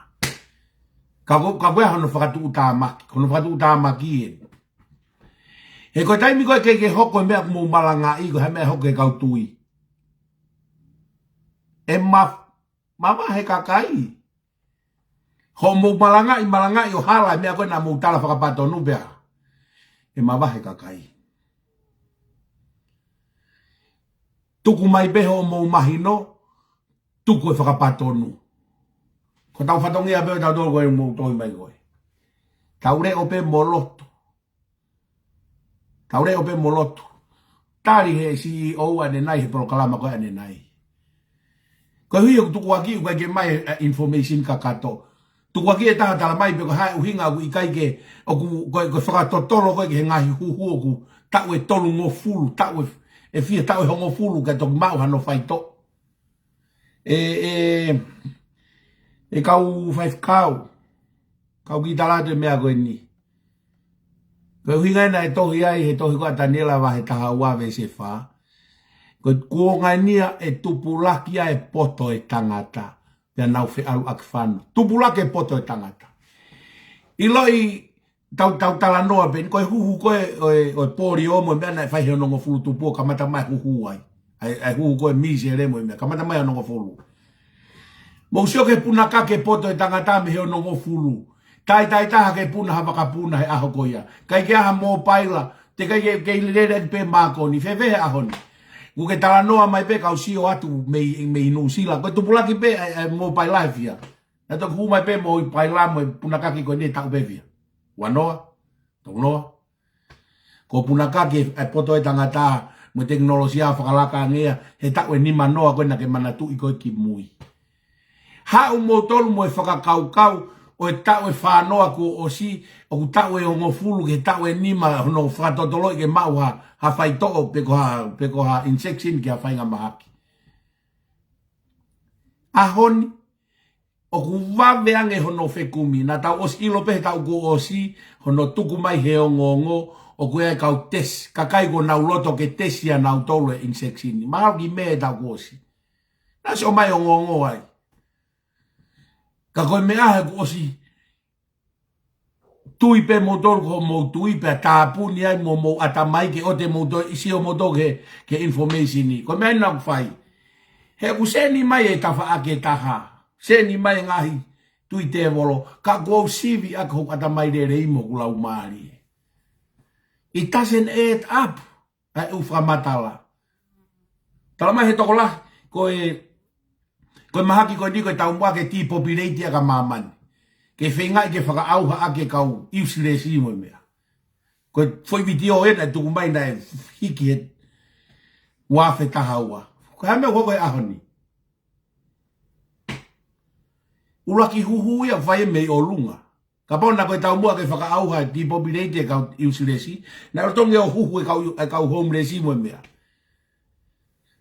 Ka ko, ka ko e hono fakatuʻutāmaki, hono fakatuʻutāmaki ē. He ko e taimi ko ē ke ke hoko e meʻa ʻoku mou malangaʻi, ko e hā e meʻa ʻe hoko ki he kau tui. ʻE ma-, mavahe kakai. Hoʻomou malangaʻi, malangaʻi ʻo hala e meʻa ko ē naʻa mou tala fakapatonu pea. ʻE mavahe kakai. Tuku mai pē hoʻomou mahino, tuku e fakapatonu. Ko ʻetau fatongia pē ʻo tautolu ko ē mou tohi mai ko ē. Tau leʻo pē mo lotu. Tau leʻo pē mo lotu. Tali he C E O ʻanenai he polokalama ko ē ʻanenai. Koeʻuhi ʻoku tukuakiʻi ʻoku ʻikai ke mai e information kakato. Tukuakiʻi e taha tala mai pe ko e hā e ʻuhinga ʻoku ʻikai ke, ʻoku, ko e, ko e fakatotolo ko ē ki he ngaahi huhu ʻoku taʻu ʻe tolungofulu, taʻu ʻe, ʻe fiha, taʻu ʻe hongofulu kae toki maʻu hano faitoʻo. ʻE, ʻe, ʻe kau faifekau, kau kiʻi tala atu e meʻa ko eni. Ko e ʻuhinga ena ʻe tohi ai, he tohi ko ē ʻa Taniela vahe taha ua veesi fā. Ko e kuonga eni ia ʻe tupulaki ai e poto e tangata. Pea nau feʻaluʻaki fano. Tupulaki e poto e tangata. ʻIloʻi tau, tau talanoa pē, ko e huhu ko ē, ʻo e, ʻo e polio mo e meʻa naʻe fai he onongofulu tupu ʻo kamata mai huhu ai. ʻA e, ʻa e huhu ko ē misele mo e meʻa, kamata mai onongofulu. Mou sio ki he punakaki e poto e tangata mei he onongofulu. Taitai taha ke puna ha vakapuna he ʻaho ko ia. ʻIkai ke ʻi ai ha mōpaila, teʻeki ke, ke lele pē mākoni, fēfē he ʻaho ni. ʻOku ke talanoa mai pē kau sio atu mei, mei Nuʻusila. Ko e tupulaki pē ʻa e, ʻa e mōpaila he fiha. Naʻe toki hū mai pē mōpaila mo e punakaki ko eni taʻu pē fiha. Ua noa, tolu noa. Ko e punakaki e poto e tangata mo e tekinolosia fakalaka ange ia, he taʻu ʻe nima noa ko ē naʻa ke manatuʻi ko ē ki mui. Haʻu moutolu mo e fakakaukau ʻo e taʻu ʻe fā noa kuo ʻosi, ʻoku taʻu ʻe hongofulu ki he taʻu ʻe nima hono fakatotoloʻi ke maʻu ha, ha faitoʻo pe ko ha, pe ko ha injection ki ha faingamahaki. ʻAho ni, ʻoku vave ange hono fekumi, naʻa tau ʻosi ʻilo pē he taʻu kuo ʻosi, hono tuku mai he ongoongo, ʻoku ʻi ai e kau tesi, kakai kuo nau loto ke tesi ʻa nautolu e injection. Mahalo ki Mē he taʻu kuo ʻosi. Naʻe ʻosi ʻomai ongoongo ai. Ka ko e meʻa he kuo ʻosi tui pē moutolu ko hoʻomou tui pea tāpuni ai mo mou ʻatamai ke ʻoua te mou toe sio moutolu ki he, ki he information ni. Ko e meʻa eni naʻa ku fai. He ʻoku seni mai e tafaʻaki ʻe taha. Seni mai e ngaahi tui tēvolo. Ka kuo u sivi ʻaki hoku ʻatamai lelei mo hoku laumālie. It doesn't add up. ʻA e ʻū fakamatala. Tala mai he tokolahi, ko e, ko e mahaki ko eni ko e taumuʻa ke depopulate ʻa e māmani. Ke feingaʻi ke fakaʻauha ʻa e kau useless mo e meʻa. Ko e foʻi vitiō ena ʻe tuku mai naʻe hiki he ua afe taha ua. Ko e hā e meʻa ʻoku hoko he ʻaho ni. ʻUluaki huhu ia fai mei ʻolunga. Kapau naʻe ko e taumuʻa ke fakaʻauha depopulate e kau useless, naʻe ʻotongi ʻo huhu e kau, e kau homeless mo e meʻa.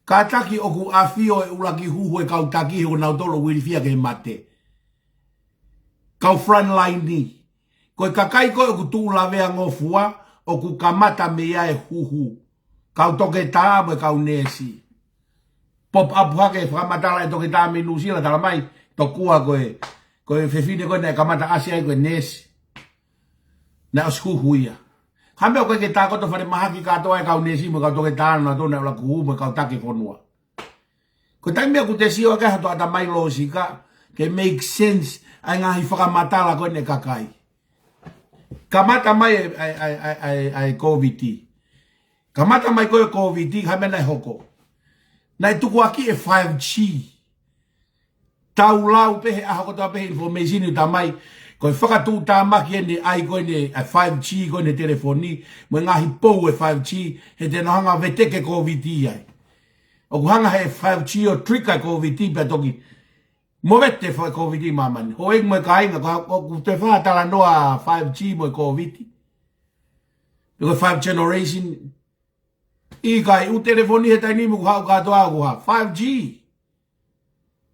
Kātaki ʻoku ʻafio e ʻuluaki huhu e kau taki he ʻoku nau tolo uilifia ke mate. Kau frontline ni. Ko e kakai ko ē ʻoku tuʻu lavea ngofua, ʻoku kamata mei ai e huhu. Kau toketā mo e kau neesi. Pop up hake fakamatala e toketā mei Nuʻusila tala mai, tokua ko e, ko e fefine ko ē naʻe kamata ʻasi ai ko e neesi. Naʻe ʻosi huhu ia. Hā e meʻa ʻoku ʻikai ke tākoto falemahaki kātoa e kau neesi mo e kau toketā naʻa nau tō naʻe ʻuluaki huhu mo e kau taki e fonua. Ko e taimi ʻoku te sio ʻaki ai hoto ʻatamai lōsika, ke make sense, ʻa e ngaahi fakamatala ko ē ʻa e kakai. Kamata mai e, ʻa e, ʻa e, ʻa e, ʻa e, ʻa e Covid. Kamata mai ko e Covid, hā e meʻa naʻe hoko. Naʻe tukuakiʻi e five G. Tau lau pē he ʻaho kotoa pē he information ʻoku tala mai. Ko e fakatuʻutāmaki eni ʻa e ko eni ʻa e five G ko eni telefoni. Mo e ngaahi pou e five G. He te nau hanga veteki e Covid ai. ʻOku hanga he five G ʻo trigger e Covid pea toki movete foʻi Covid ʻi māmani. Houʻeiki mo e kāinga, ko, ʻoku te fakatalanoa five G mo e Covid. Ko e five generation. ʻIkai, ʻū telefoni he taimi ni ʻoku haʻu kātoa ʻoku hā. Five G.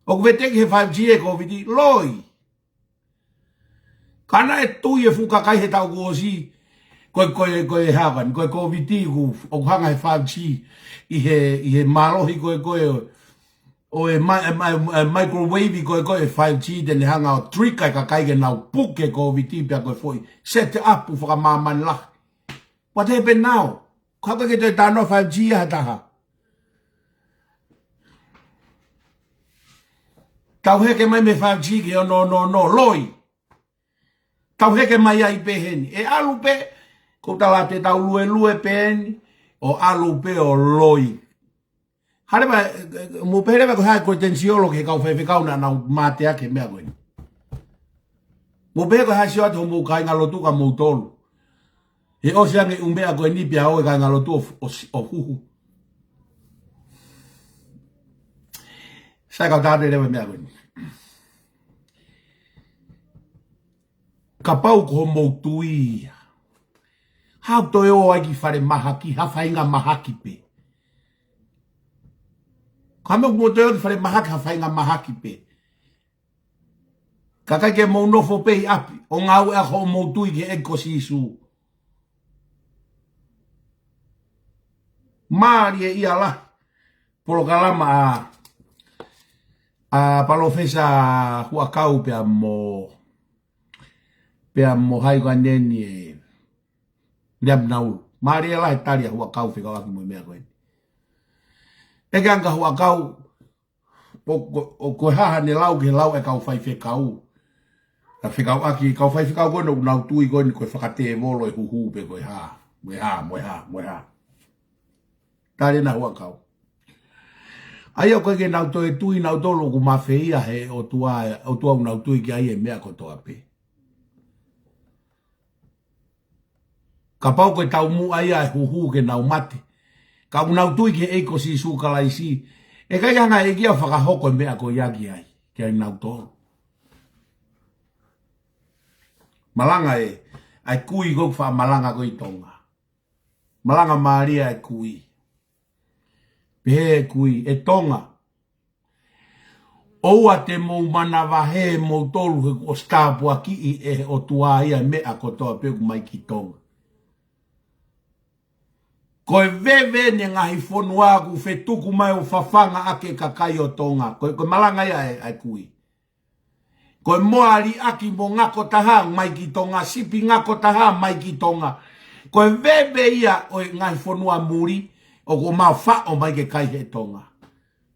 ʻOku veteki he five G e Covid, loi. Ka naʻe tui e fuʻu kakai he taʻu kuo ʻosi, ko e, ko e, ko e hā vani, ko e Covid ʻoku, ʻoku hanga he five G ʻi he, ʻi he mālohi ko e, ko e, ʻo e ma-, e ma-, e microwave ko e, ko e five G te ne hanga ʻo trigger e kakai ke nau puke Covid pea ko e foʻi set up fakamāmani lahi. What happened now? Ka ke toe talanoa five G ʻa ha taha. Tau heke mai mei five G ki he ono ono ono, loi. Tau heke mai ai pē heni. ʻE ʻalu pē, ko tala te tau luelue pē heni, ʻo ʻalu pē ʻo loi. Hale mai, mo pehele mai ko e hā e credential ʻo e kau faifekau naʻa nau mate ʻaki e meʻa ko eni. Mo pehē ko e hā e sio atu hoʻomou kāingalotu ka moutolu. He ʻosi ange ʻū meʻa ko eni pea ʻoku ʻi ai e kāingalotu ʻo, ʻo, ʻo huhu. Sai kau tātā leva e meʻa ko eni. Kapau ko hoʻomou tui ia. Haʻu toe ō ai ki falemahaki, ha faʻahinga mahaki pē. Ka mou toe ō ki falemahaki, ha faʻahinga mahaki pē. Kae ʻikai ke mou nofo pē ʻi ʻapi, ʻo ngāue ʻaki hoʻomou tui ki he ʻEiki ko Sīsū. Mālie ia lahi, polokalama ʻa, ʻa Palōfesa Huʻakau pea mo, pea mo hai ko eni ē, Liam Naulu. Mālie lahi e tali ʻa Huʻakau fekauʻaki mo e meʻa ko eni. ʻEke ange kia Huʻakau, ʻo, ʻo, ʻo ko e hā haʻane lau ki he lau e kau faifekau. Naʻe fekauʻaki, kau faifekau ko eni ʻoku nau tui ko eni ko e fakatēvolo e huhu pē ko e hā. Mo e hā, mo e hā, mo e hā. Tali ʻena Huʻakau. ʻA ia ʻoku ʻikai ke nau toe tui nautolu ʻoku mafeia he ʻOtua, ʻOtua ʻoku nau tui ki ai e meʻa kotoa pē. Kapau ko e taumuʻa ia e huhu ke nau mate. Ka ʻoku nau tui ki he ʻEiki ko Sīsū Kalaisi. ʻE ʻikai ke hanga ʻe he ʻEiki ia ʻo fakahoko e meʻa ko ia ki ai. Kia nautolu. Malanga ē, ʻa e kui ko ē ʻoku faʻa malanga ko ē ʻi Tonga. Malanga mālie ʻa e kui. Pehē ʻe he kui, ʻe Tonga. ʻOua te mou manavahē moutolu he kuo ʻosi tāpuakiʻi ʻe he ʻOtua ia e meʻa kotoa pē ʻoku mai ki Tonga. Ko e veve eni e ngaahi fonua ʻoku fetuku mai ʻo fafanga ʻaki e kakai ʻo Tonga. Ko e, ko e malanga ia ʻa e, ʻa e kui. Ko e moa liʻaki mo ngako taha mai ki Tonga, sipi ngako taha mai ki Tonga. Ko e veve ia ʻo e ngaahi fonua muli, ʻoku mau faʻo mai ke kai he Tonga.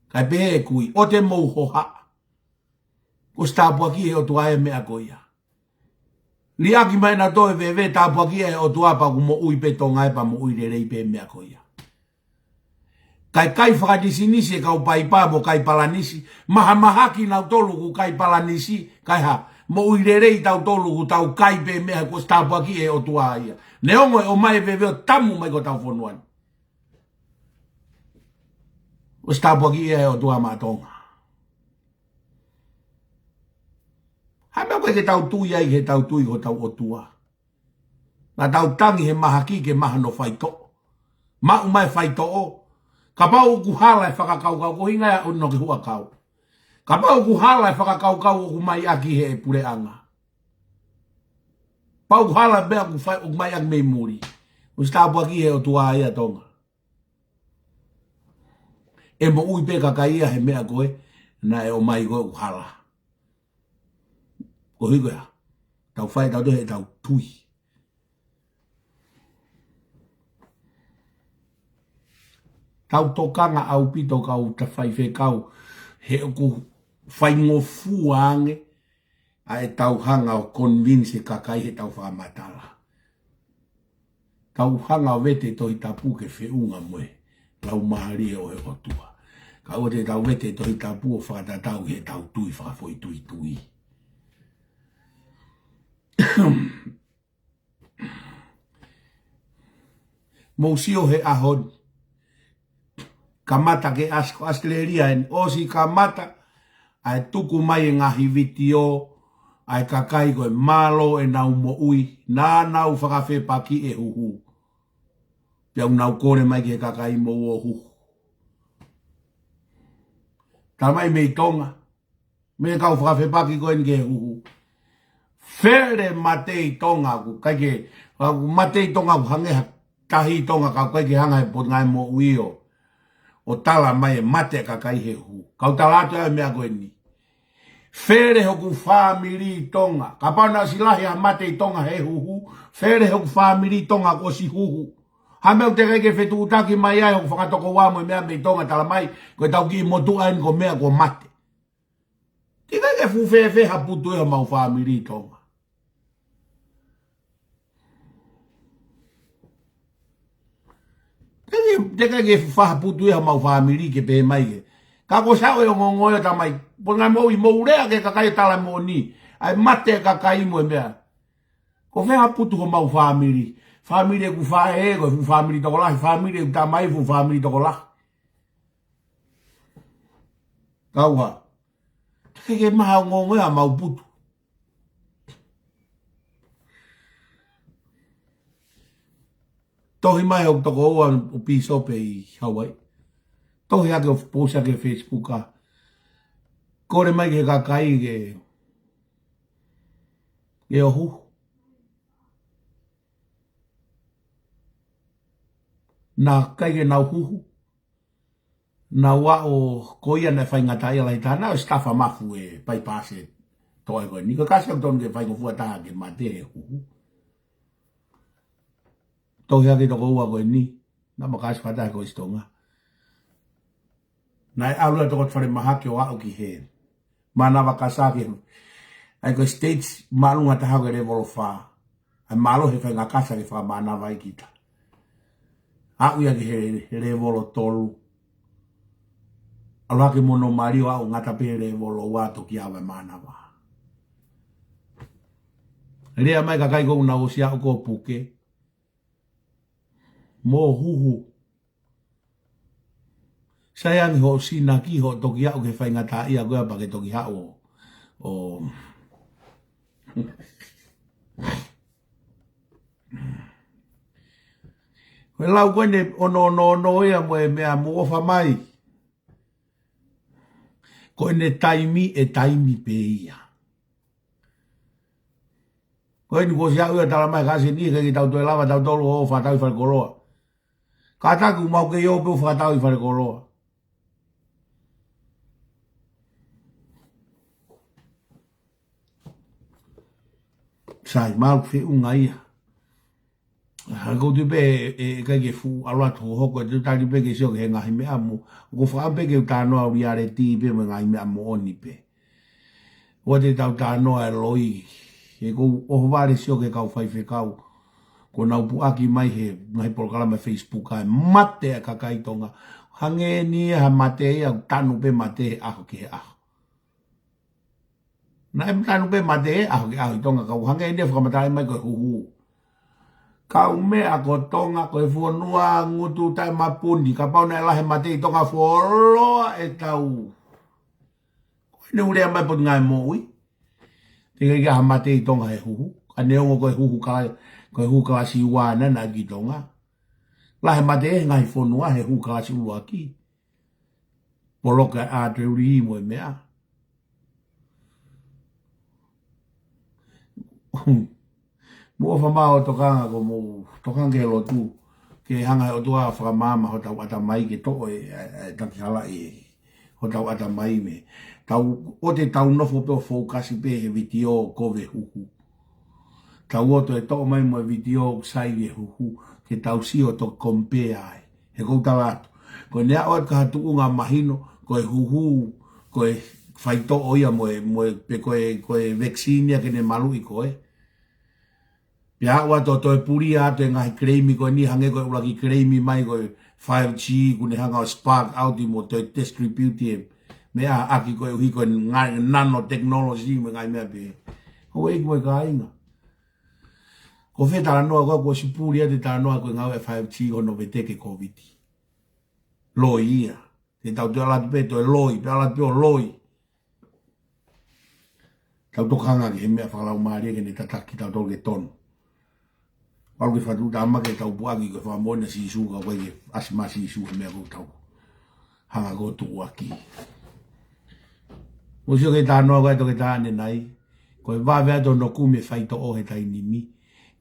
Kae pehē ʻe kui, ʻoua te mou hohaʻa. Kuo ʻosi tāpuakiʻi ʻe he ʻOtua e meʻa ko ia. Liʻaki mai nautolu e veve, tāpuakiʻi ʻe he ʻOtua pea ʻoku moʻui pē Tonga ē pea moʻui lelei pē meʻa ko ia. Kae kai fakanisinisi e kau paipa mo kai palanisi, mahamahaki nautolu ʻoku kai palanisi, kae hā, moʻui lelei tautolu ʻoku tau kai pē meʻa he kuo ʻosi tāpuakiʻi ʻe he ʻOtua ia. Neongo e ʻomai e veve ʻo tamu mai ki hotau fonua ni. Kuo ʻosi tāpuakiʻi ʻe he ʻOtua maʻa Tonga. Hā e meʻa ʻoku ʻikai ke tau tui ai, ke tau tui ki hotau ʻOtua. Naʻa tau tangi he mahaki ke maʻu hono faitoʻo. Maʻu mai e faitoʻo. Kapau ʻoku hala e fakakaukau, ko e ʻuhinga ia ʻoku ne ke huʻakau. Kapau ʻoku hala e fakakaukau ʻoku ʻomai ʻaki ʻe he puleʻanga. Kapau ʻoku hala e meʻa ʻoku fai, ʻoku ʻomai ʻaki mei muli. Kuo ʻosi tāpuakiʻi ʻe he ʻOtua ia Tonga. ʻE moʻui pē kakai ia he meʻa ko ē naʻe ʻomai ko ē ʻoku hala. Ko e ʻuhinga ia, tau fai, tau toe, tau tui. Tau tokanga ʻaupito kau faifekau, he ʻoku faingofua ange ʻa ʻetau hanga ʻo convince e kakai heʻetau fakamatala. Tau hanga ʻo vete Tohi Tapu ke feʻunga mo e Laumālie ʻo e ʻOtua. Kae ʻoua te tau vete Tohi Tapu ʻo fakatatau heʻetau tui fakafoʻituitui. Mou sio he ʻaho ni. Kamata ke ʻasi ko ʻAositelēlia eni, ʻosi kamata ʻa e tuku mai e ngaahi vitiō ʻa e kakai ko e mālō ʻenau moʻui, naʻa nau fakafepaki e huhu. Pea ʻoku nau kole mai ki he kakai mou ō huhu. Talamai mei Tonga, mei he kau fakafepaki ko eni ki he huhu. Fele mate ʻi Tonga ʻoku ʻikai ke, ʻoku mate ʻi Tonga ʻoku hangē ha tahi ʻi Tonga ka ʻoku ʻikai ke hanga he Potungāue Moʻui ʻo, ʻo talamai e mate kakai he huhu. Kau tala atu ʻa e meʻa ko eni. Fele hoku fāmili ʻi Tonga. Kapau naʻe ʻosi lahi ha mate ʻi Tonga he huhu. Fele hoku fāmili ʻi Tonga kuo ʻosi huhu. Hā e meʻa ʻoku teʻeki ke fetuʻutaki mai ai hoku fakatokoua mo e meʻa mei Tonga talamai, ko ʻetau kiʻi motuʻa eni ko e meʻa kuo mate. Teʻeki ke fuʻu fēfē ha putu ʻi homau fāmili ʻi Tonga. Teʻeki, teʻeki ke fuʻu fā ha putu ʻi homau fāmili ke pehē mai ke. Ka ko e sio ʻo e ongoongo ia talamai. Potungāue Moʻui, mou lea ki he kakai ʻo tala moʻoni. ʻA e mate kakai mo e meʻa. Ko e fē ha putu homau fāmili. Fāmili ʻeku faʻē, ko e fuʻu fāmili tokolahi, fāmili ʻeku tamai, fuʻu fāmili tokolahi. Kauha. Teʻeki ke maha ongoongo ia homau putu. Tohi mai hoku tokoua ʻoku pīsope ʻi Hawaii. Tohi hake ʻo post hake Facebook ʻa. Kole mai ki he kakai ke, ke ō huhu. Naʻe ʻikai ke nau huhu. Naʻa nau ō ko ia naʻe faingataʻaʻia lahi taha, naʻe ʻosi tafa mafu e paipase toʻe ko eni. Ko e kasi ʻoku totonu ke faingofua taha ke mate he huhu. Tohi hake tokoua ko eni, naʻa ma kasi fakataha ko ʻIsi Tonga. Naʻe ʻalu ʻa e toko atu falemahaki ʻo aʻu ki he Mānava Kasa ki he, ʻa ia ko e stage māʻolunga taha ko e lēvolo fā. ʻA ia mālohi e faʻahinga kasa ke fakamānava ai kita. Aʻu ia ki he, he lēvolo tolu. ʻAlu hake mo hono mali ʻo aʻu ngata pē he lēvolo ua toki ʻave mānava. Lea mai kakai ko ē naʻa nau ʻosi aʻu ko puke. Mou huhu. Sai ange hoʻo sinaki hoʻo toki aʻu ki he faingataʻaʻia ko ia pea ke toki haʻu ʻo, ʻo. Ko e lau ko eni ʻo no, no, no ia mo e meʻa mo ʻofa mai. Ko ʻene taimi ʻe taimi pē ia. Ko eni kuo ʻosi aʻu ia talamai ka se ni ke tau toe lava tautolu ʻo fakatau ʻi falekoloa. Kātaki ʻoku mau kei ō pē ʻo fakatau ʻi falekoloa. Sai, mālō feʻunga ia. Hangē ko ʻeku tui pē ʻe, ʻe ʻikai ke fuʻu ʻalu atu hohoko, ʻe tali pē ke sio ki he ngaahi meʻa mo. ʻOku ou fakaʻamu pē ke u talanoa ʻo lialeti pē mo e ngaahi meʻa moʻoni pē. ʻOua te tau talanoa e loi. He ʻoku ou ʻohovale sio ki he kau faifekau. Kuo nau puʻaki mai he ngaahi polokalama Facebook ʻa e mate ʻa e kakai Tonga. Hangē ni ha mate ia ʻoku tanu pē mate he ʻaho ki he ʻaho. Naʻe tanu pē mate he ʻaho ki he ʻaho ʻi Tonga, ka ʻoku hangē ni ʻe fakamatalaʻi mai ko e huhu. Kau meʻa ko Tonga, ko e fonua ngutu taʻemapuni, kapau naʻe lahi e mate ʻi Tonga fuoloa ʻetau. Ko ʻene lea mai Potungāue Moʻui. Teʻeki ke ʻi ai ha mate ʻi Tonga he huhu. Ka neongo ko e huhu ka, ko e huhu kalasi ua naʻe ʻi Tonga. Lahi e mate he ngaahi fonua he huhu kalasi ʻuluaki. Poloka ʻa Teuli mo e meʻa. Mou ʻofa mai ʻo tokanga ko mou tokanga ki he lotu. Ke hanga ʻe he ʻOtua ʻo fakamaama hotau ʻatamai ke toʻo e, e, e takihalaʻi hotau ʻatamai mei. Tau, ʻoua te tau nofo pē ʻo fokasi pē he vitiō ko e huhu. Tau ō ʻo toe toʻo mai mo e vitiō ʻoku sai e huhu, ke tau sio ʻo toki compare ai. He ʻoku ou tala atu. Ko e neʻa ʻoatu ki ha tuʻunga mahino, ko e huhu, ko e faitoʻo ia mo e, mo e, pe ko e, ko e vaccine ia ke ne maluʻi koe. Pea ʻoatu ʻo toe pulia atu e ngaahi claim ko eni hangē ko e ʻuluaki claim mai ko e five G, kuo ne hanga ʻo spark out mo toe distribute e meʻa ʻaki koeʻuhi ko e ngaahi nanotechnology mo e ngaahi meʻa pehē. Houʻeiki mo e kāinga. Ko fē talanoa ko ē kuo ʻosi puli atu e talanoa ko e ngāue ʻa e five G ko hono veteki e Covid? Loi ia. Te tau toe ʻalu atu pē toe loi, pea ʻalu atu pē ʻo loi. Tau tokanga ki he meʻa fakalaumālie ke ne tataki kitautolu ke tonu. ʻAlu ke fakatuʻutāmaki ʻetau puʻaki ko e fakamoʻoni ʻa Sīsū ka ʻoku ʻikai ke ʻasi mai ʻa Sīsū he meʻa ʻoku tau hanga ʻo tuʻuaki. Mou sio ki he talanoa ko ē ʻa Toketā ʻAnenai, ko e vave atu hono kumi e faitoʻo he taimi ni.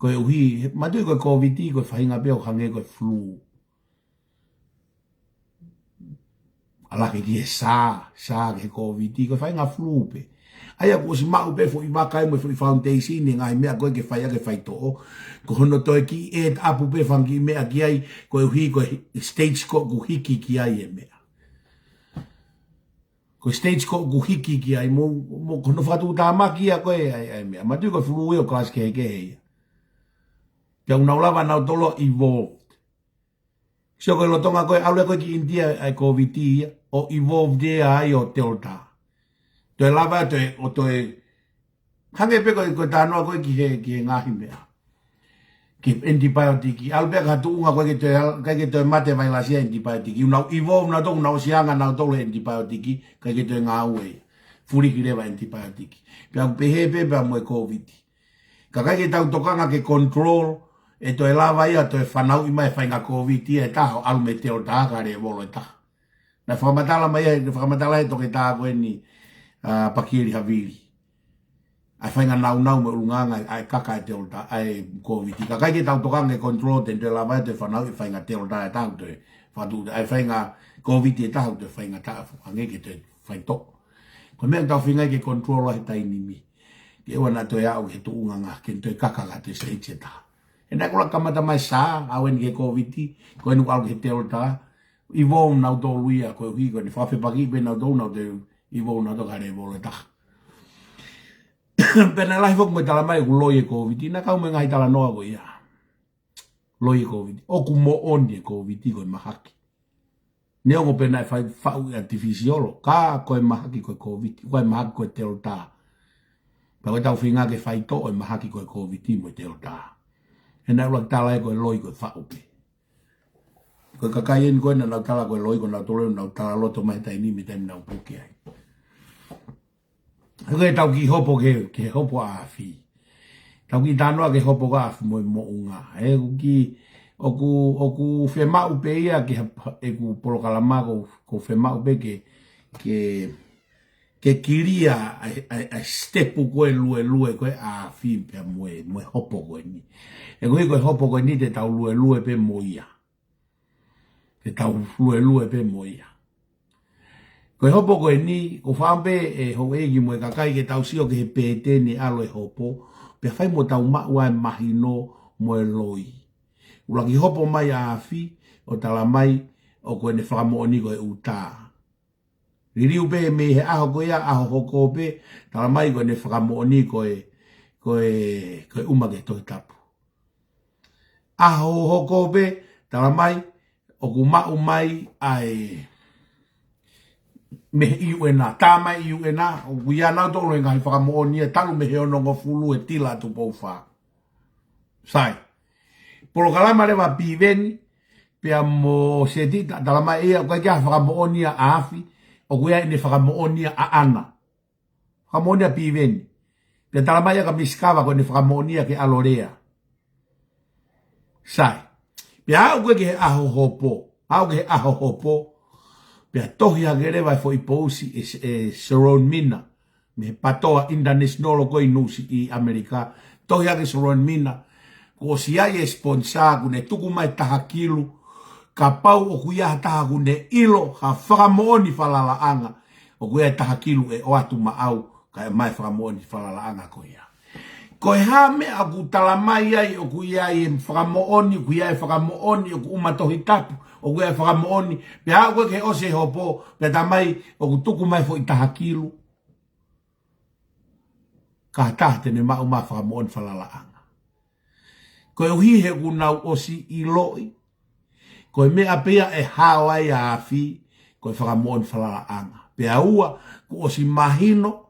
Koeʻuhi, he, manatuʻi ko e Covid, ko e faʻahinga pē ʻo hangē ko e flu. ʻAlu hake ki he SARS, SARS ki he Covid, ko e faʻahinga flu pē. ʻA ia kuo ʻosi maʻu pē foʻi vaka ia mo e foʻi foundation e ngaahi meʻa ko ē ke fai ʻaki e faitoʻo. Ko hono toe kiʻi add up pē e fanga kiʻi meʻa ki ai, koeʻuhi ko e stage ko ē ʻoku hiki ki ai e meʻa. Ko e stage ko ē ʻoku hiki ki ai mo, mo ko hono fakatuʻutāmaki ia ko ē ʻa e, ʻa e meʻa. Manatuʻi ko e flu ia ʻoku kalasi kehekehe ia. Pea ʻoku nau lava nautolu ʻo evolve. Sio ko e lolotonga ko ē ʻalu ko ē ki ʻInitia ʻa e Covid ia, ʻo evolve ai ʻo Delta. Toe lava toe, ʻo toe, hangē pē ko e, ko e talanoa ko ē ki he, ki he ngaahi meʻa. Ki he antibiotic, ʻalu pē ki ha tuʻunga ko ē ʻikai ke toe, ʻikai ke toe mate e vailasi ʻi he antibiotic. ʻOku nau evolve nautolu, ʻoku nau ʻosi anga nautolu he antibiotic, ʻikai ke toe ngāue ia. Fuliki leva e antibiotic. Pea ʻoku pehē pē pea mo e Covid. Ka ʻikai ke tau tokanga ke control, ʻe toe lava ia toe fanauʻi mai e faʻahinga Covid ia ʻe taha ʻo ʻalu mei Delta ki ha lēvolo ʻe taha. Naʻe fakamatala mai ia, naʻe fakamatala ʻe he toketā ko eni, ʻa Pakili Havili. ʻA e faʻahinga naunau mo e ʻulungaanga ʻa e kaka e Delta, ʻa e Covid. Ka ʻikai ke tau tokanga ke control, te ne toe lava ia toe fanauʻi e faʻahinga Delta ʻe taha ʻo toe fakatuʻu, ʻa e faʻahinga Covid ʻe taha ʻo toe faʻahinga taʻafu, hangē ke toe faitoʻo. Ko e meʻa ʻoku tau feinga ke control ai he taimi ni. Ke ʻoua naʻa toe aʻu ki he tuʻunga ngā, ke ne toe kaka ki ha toe stage ʻe taha. He naʻe ʻuluaki kamata mai e SARS, aʻu eni ki he Covid, ko eni ʻoku ʻalu ki he Delta, evolve nautolu ia, koeʻuhi ko ʻene fakafepakiʻi pē nautolu, nau toe evolve nautolu ki ha lēvolo ʻe taha. Pea naʻe lahi foki mo e tala mai ʻoku loi e Covid, naʻe kau mo e ngaahi talanoa ko ia. Loi e Covid. ʻOku moʻoni e Covid ko e mahaki. Neongo pē naʻe fai faʻu ʻi he artificial, ka ko e mahaki ko e Covid, ko e mahaki ko e Delta. Pea ko ʻetau feinga ke faitoʻo e mahaki ko e Covid mo e Delta. He naʻe ʻuluaki tala ia ko e loi ko e faʻu pē. Ko e kakai eni ko ē naʻa nau tala ko e loi ko nautolu ʻoku nau tala loto mai he taimi ni mo e taimi naʻa nau puke ai. Ko e tau kiʻi hopo ki he, ki he hopo ʻa e afi. Tau kiʻi talanoa ki he hopo ʻa e afi mo e moʻunga. He ʻoku kiʻi, ʻoku, ʻoku fiemaʻu pē ia ki he, ʻeku polokalama ʻoku, ʻoku fiemaʻu pē ke, ke, ke kilia ʻa e, ʻa e, ʻa e step ko ē luelue ko ē ʻa e afi pea mo e, mo e hopo ko eni. He ko e, ko e hopo ko eni te tau luelue pē mo ia. Ke tau luelue pē mo ia. Ko e hopo ko eni, ʻoku ou fakaʻamu pē ʻe houʻeiki mo e kakai ke tau sio ki he pēteni ʻalu e hopo, Pea fai mo tau maʻu ʻa e mahino mo e loi. ʻUluaki hopo mai ʻa Afi, ʻo tala mai ʻoku ʻene fakamoʻoni ko e ʻuta. Liliu pē mei he ʻaho ko ia, ʻaho hoko pē, tala mai ko ʻene fakamoʻoni ko e, ko e, ko e ʻuma ki he Tohi Tapu. ʻAho hoko pē, tala mai, ʻoku maʻu mai ʻa e mei he U N, tā mai U N, ʻoku ʻi ai ʻa nautolu e ngaahi fakamoʻoni ia talu mei he onongofulu e tila ʻa Tupou Fā. Sai. Polokalama leva Piveni, pea mo Seti, ta-, tala mai ia, ʻoku ʻikai ke ʻi ai ha fakamoʻoni ʻa Afi, ʻoku ʻi ai ʻene fakamoʻoni ʻaʻana. Fakamoʻoni ʻa Piveni. Pea tala mai ia ka Misikava ko ʻene fakamoʻoni ia ke ʻalu ʻo lea. Sai. Pea aʻu ko ē ki he ʻaho hopo. Aʻu ki he ʻaho hopo. Pea tohi hake leva e foʻi pousi ʻe, ʻe Sharon Mina. Mei he PATOA International ko ē ʻi Nusi ʻi ʻAmelika. Tohi hake Sharon Mina. Kuo ʻosi ʻi ai e sponsor ʻoku ne tuku mai taha kilu. Kapau ʻoku ʻi ai ha taha ʻoku ne ʻilo ha fakamoʻoni falalaʻanga. ʻOku ʻi ai e taha kilu ʻe ʻoatu maʻau, kae ʻomai e fakamoʻoni falalaʻanga ko ia. Ko e hā e meʻa ʻoku tala mai ai, ʻoku ʻi ai e fakamoʻoni, ʻoku ʻi ai e fakamoʻoni, ʻoku ʻuma Tohi Tapu, ʻoku ʻi ai e fakamoʻoni, pea aʻu ko ē ke ʻosi e hopo, pea tala mai, ʻoku tuku mai e foʻi taha kilu. Ka ha taha te ne maʻu mai e fakamoʻoni falalaʻanga. Koeʻuhi he kuo nau ʻosi ʻiloʻi, ko e meʻa pē ia ʻe hao ai ʻa Afi, ko e fakamoʻoni falalaʻanga. Pea ua, kuo ʻosi mahino,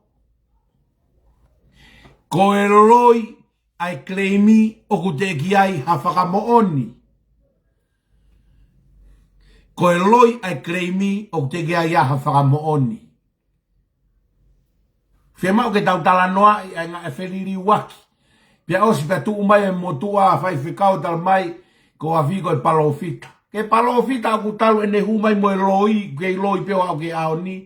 ko e loi ʻa e claim ʻoku teʻeki ai ha fakamoʻoni. Ko e loi ʻa e claim ʻoku teʻeki ai ha fakamoʻoni. Fiemaʻu ke tau talanoaʻi ʻa e ngaahi feliliuaki. Pea ʻosi pea tuʻu mai e motuʻa faifekau tala mai ko Afi ko e palōfita. Ko e palōfita ʻoku talu ʻene hū mai mo e loi, kei loi pē ʻo aʻu ki he ʻaho ni.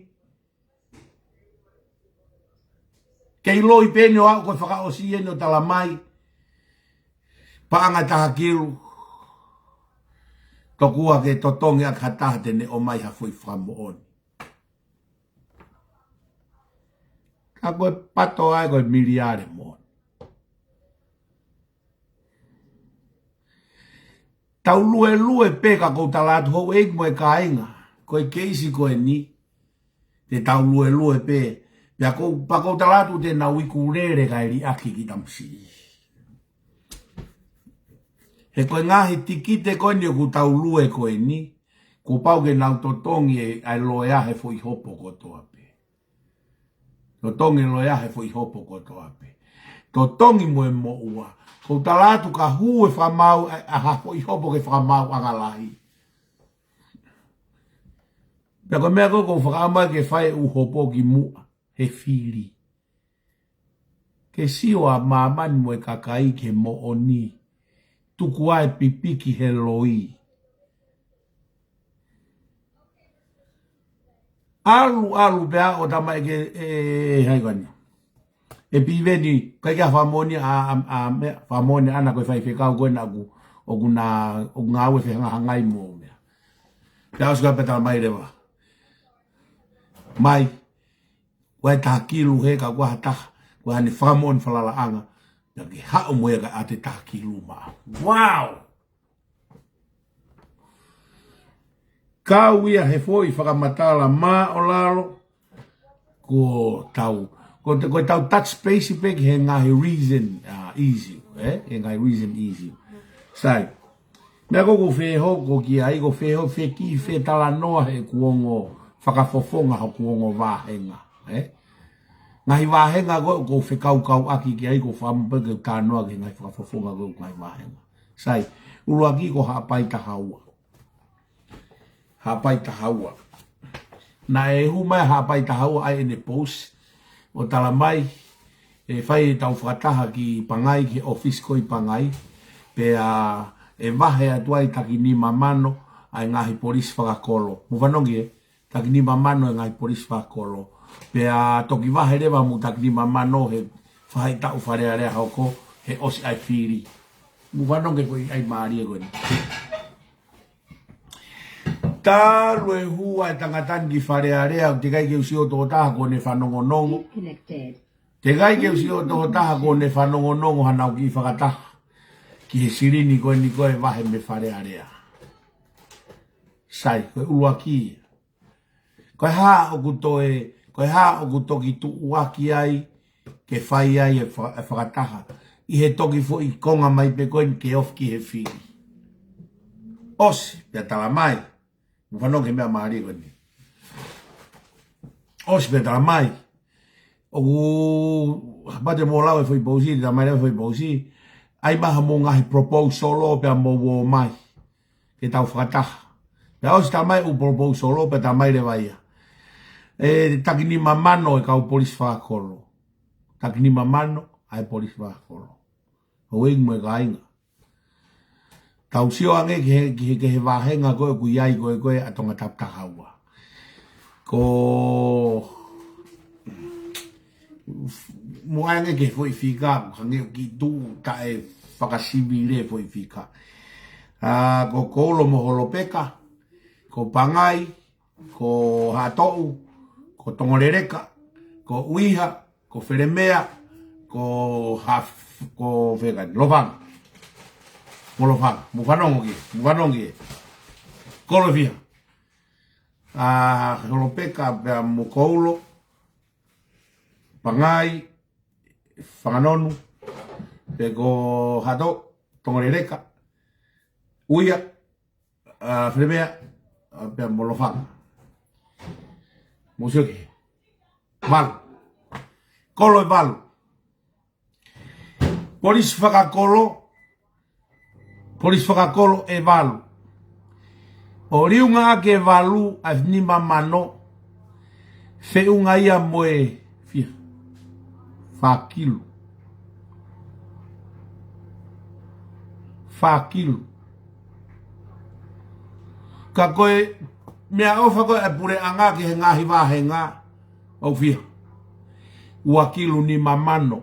Kei loi pē eni ʻo aʻu ko e fakaʻosi eni ʻo tala mai. Paʻanga taha kilu. Tokua ke totongi ʻaki ha taha te ne ʻomai ha foʻi fakamoʻoni. Ka ko e PATOA ko e miliale moʻoni. Tau luelue pē ka ʻoku ou tala atu houʻeiki mo e kāinga. Ko e keisi ko eni. Te tau luelue pē. Pea ʻoku ou, pea ʻoku ou tala atu te nau iku lele kae liʻaki ki Tamusiʻi. He ko e ngaahi tikite ko eni ʻoku tau lue ko eni, kuo pau ke nau totongi e, ʻa e loea he foʻi hopo kotoa pē. Totongi e loea he foʻi hopo kotoa pē. Totongi mo e moʻua. ʻOku ou tala atu ka hū e fakamaau, ʻa, ʻa ha foʻi hopo ke fakamaauʻanga lahi. Pea ko e meʻa ko ē ʻoku ou fakaʻamu ke fai e ʻū hopo ki muʻa, he fili. Ke sio ʻa māmani mo e kakai ki he moʻoni. Tuku ʻa e pipiki he loi. ʻAlu, ʻalu pea ʻo tala mai ke, ʻe, ʻe, hai kani. ʻE Piveni, ʻikai ke ʻi ai ha fakamoʻoni ʻa, ʻa, ʻa, meʻa, fakamoʻoni ʻaʻana ko e faifekau ko ena ʻoku, ʻoku na, ʻoku ngāue fehangahangai mo meʻa. Pea ʻosi ko ia pea tala mai leva. Mai, ʻoku ʻi ai e taha kilu he ka ʻoku ʻi ai ha taha, ʻoku ʻi ai haʻane fakamoʻoni falalaʻanga, pea ke haʻu mo ia kae ʻoatu e taha kilu maʻau. Wow! Kau ia he foʻi fakamatala māʻolalo, ko ʻetau, ko ʻetau, ko ʻetau touch base pē ki he ngaahi recent, uh, issue, ē? He ngaahi recent issue. Sai. Meʻa ko ē ʻoku ou fehoko ki ai, ʻoku ou fehoko feki, fetalanoa he ʻeku ongo fakafofonga hoku ongo vāhenga, ē? Ngaahi vāhenga ko ē ʻoku ou fekaukauʻaki ki ai, ʻoku ou fakaʻamu pē ke u talanoa ki he ngaahi fakafofonga ko ē ʻo e ngaahi vāhenga. Sai, ʻuluaki ko Haʻapai taha ua. Haʻapai taha ua. Naʻe hū mai Haʻapai taha ua ʻa ʻene post, ʻo tala mai, ʻe fai ʻetau fakataha ki Pangai, ki he ʻōfisi ko ē ʻi Pangai, pea ʻe vahe atu ai taki nima mano ʻa e ngaahi polisi fakakolo. Mou fanongo ki he taki nima mano e ngaahi polisi fakakolo. Pea toki vahe leva mo e taki nima mano he faʻahitaʻu Fale Alea hoko, he ʻosi ʻa e fili. Mou fanongo ki he foʻi ʻai mālie ko eni. Talu e hū ʻa e tangata ni ki Fale Alea, ʻoku teʻeki ai ke u sio tō taha ko ʻene fanongonongo. Disconnected. Teʻeki ai ke u sio ki ha taha kuo ne fanongonongo haʻanau kiʻi fakataha ki he silini ko eni ko e vahe mei Fale Alea. Sai, ko e ʻuluaki. Ko e hā ʻoku toe, ko e hā ʻoku toki tuʻuaki ai ke fai ai e fa-, e fakataha ʻi he toki foʻi konga mai pē ko eni ke ofi ki he fili. ʻOsi pea tala mai. Mou fanongo ki he meʻa mālie ko eni. ʻOsi pea tala mai. ʻOku, kapau te mou lau e foʻi pousi, tala mai leva e foʻi pousi. ʻAi mai haʻamou ngaahi proposal pea mou ō mai ke tau fakataha. Pea ʻosi tala mai ʻū proposal pea tala mai leva ia. ʻE taki nima mano e kau polisi fakakolo. Taki nima mano ʻa e polisi fakakolo. Houʻeiki mo e kāinga. Tau sio ange ki he, ki he, ki he vāhenga ko ē ʻoku ʻi ai ko ē ko ē ʻa Tongatapu taha ua. Ko mou ʻai ange ki he foʻi fika, hangē ʻoku kiʻi tuʻu taʻe fakasivile foʻi fika. ʻA, ko Koulo mo Holopeka, ko Pangai, ko Haʻatoʻu, ko Tongoleleka, ko ʻUiha, ko Felemea, ko Haf-, ko fē kae, Lofanga. Mo Lofanga, mou fanongo ki ai, mou fanongo ki ai. Kolo ʻe fiha? ʻA, Holopeka pea mo Koulo, Pangai, Fanganonu, pea ko Haʻatoʻu, Tongoleleka, ʻUiha, ʻa, Felemea, ʻa, pea mo Lofanga. Mou sio ki he valu. Kolo ʻe valu. Polisi fakakolo, polisi fakakolo ʻe valu. ʻO liunga ʻaki e valu ʻa e nima mano, feʻunga ia mo e fiha? Fā kilu. Fā kilu. Ka ko e meʻaʻofa ko ē ʻa e puleʻanga ki he ngaahi vāhenga, ʻoku fiha? Ua kilu nima mano.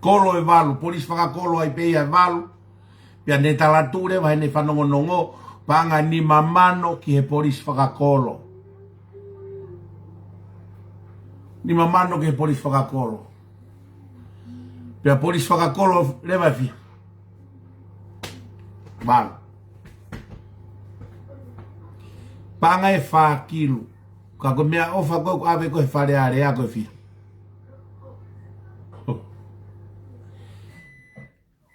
Kolo ʻe valu, polisi fakakolo ai pē ia ʻe valu. Pea ne tala tuʻu leva heʻene fanongonongo, paʻanga nima mano ki he polisi fakakolo. Nima mano ki he polisi fakakolo. Pea polisi fakakolo leva ʻe fiha? Valu. Paʻanga ʻe fā kilu. Ka ko e meʻaʻofa ko ē ʻoku ʻave ko ē he Fale Alea ko e fiha?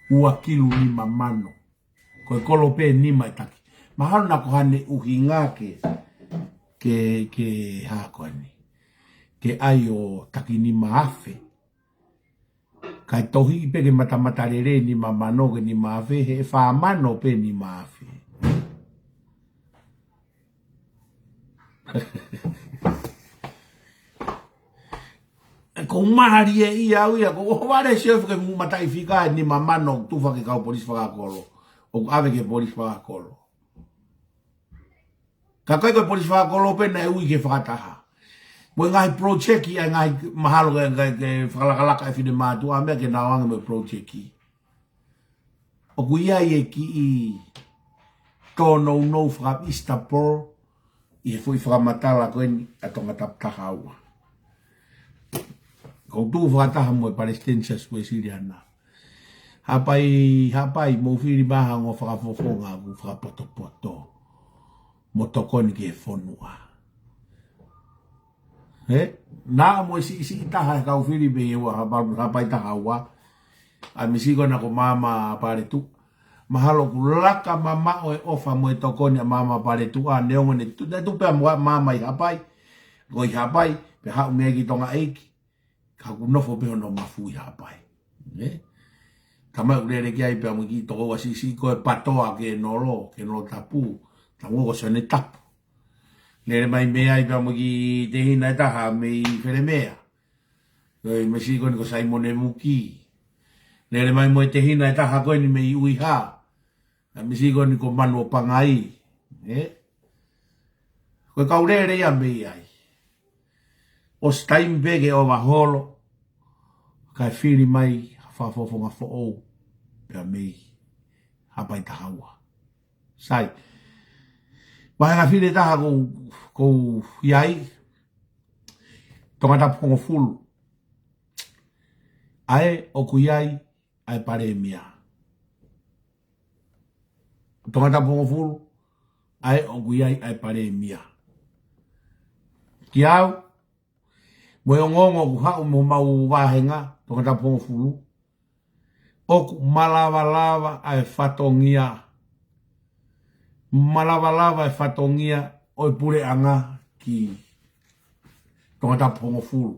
Ua kilu nima mano. Ko e kolo pē nima ʻe taki. Mahalo naʻa ko haʻane ʻuhinga ke, ke, ke hā ko eni, ke ʻai ʻo taki nima afe. Kae tohiʻi pē ke matamatalelei nima mano ki he nima afe, he ʻe fā mano pē nima afe. ʻOku mālie ia au ia, ʻoku ou vale sio ʻi he fuʻu mataʻi fika ʻe nima mano ʻoku tufa ki he kau polisi fakakolo, ʻoku ʻave ki he polisi fakakolo. Ka ʻikai ko e polisi fakakolo pē naʻe ui ke fakataha. Mo e ngaahi project, ʻa e ngaahi mahalo ke, ke, ke fakalakalaka e finemātuʻa meʻa ke nau ō ange mo e project. ʻOku ʻi ai e kiʻi tōnounou faka-Easter Paul ʻi he foʻi fakamatala ko eni ʻa Tongatapu taha ua. ʻOku ou tuʻu fakataha mo e Palesiteni Siaosi Uesiliana. Haʻapai, haʻapai, mou fili mai ha ongo fakafofonga ʻoku fakapotopoto mo tokoni ki he fonua. He? Naʻa mo e siʻisiʻi taha e kau fili pē ʻi he ua Haʻapai, Haʻapai taha ua. ʻA e misi ko ena ko Maama Paletuʻa. Mahalo ʻoku laka mamaʻo e ʻofa mo e tokoni ʻa Maama Paletuʻa, neongo ne tu-, ne tuʻu pē ʻa Maama ʻi Haʻapai. Ko ʻi Haʻapai, pea haʻu mei ai ki Tonga ʻEiki. Ka ʻoku nofo pē hono mafu ʻi Haʻapai. Ē? Tamai ʻoku lele ki ai pea mo e kiʻi tokoua siʻisiʻi ko e Patoa Kenolo, Kenolo Tapu. Tamu ko Sione Tapu. Lele mai mei ai pea mo e kiʻi tehina ʻe taha mei Felemea. Ko e misi ko eni ko Saimone Muki. Lele mai mo e tehina ʻe taha ko eni mei ʻUiha. ʻA e misi ko eni ko Manuʻopangai. Ē? Ko e kau lele ia mei ai. ʻOsi taimi pē ke ʻova holo, kae fili mai ha fakafofonga foʻou pea mei Haʻapai taha ua. Sai. Vahenga fili ʻe taha ʻoku, ʻoku ʻi ai. Tongatapu hongofulu. ʻA ē ʻoku ʻi ai ʻa e palēmia. Tongatapu hongofulu. ʻA ē ʻoku ʻi ai ʻa e palēmia. Kiate au, mo e ongoongo ʻoku haʻu mei homau vāhenga, Tongatapu hongofulu, ʻoku malava lava ʻa e fatongia. Malava lava ʻa e fatongia ʻo e puleʻanga ki Tongatapu hongofulu.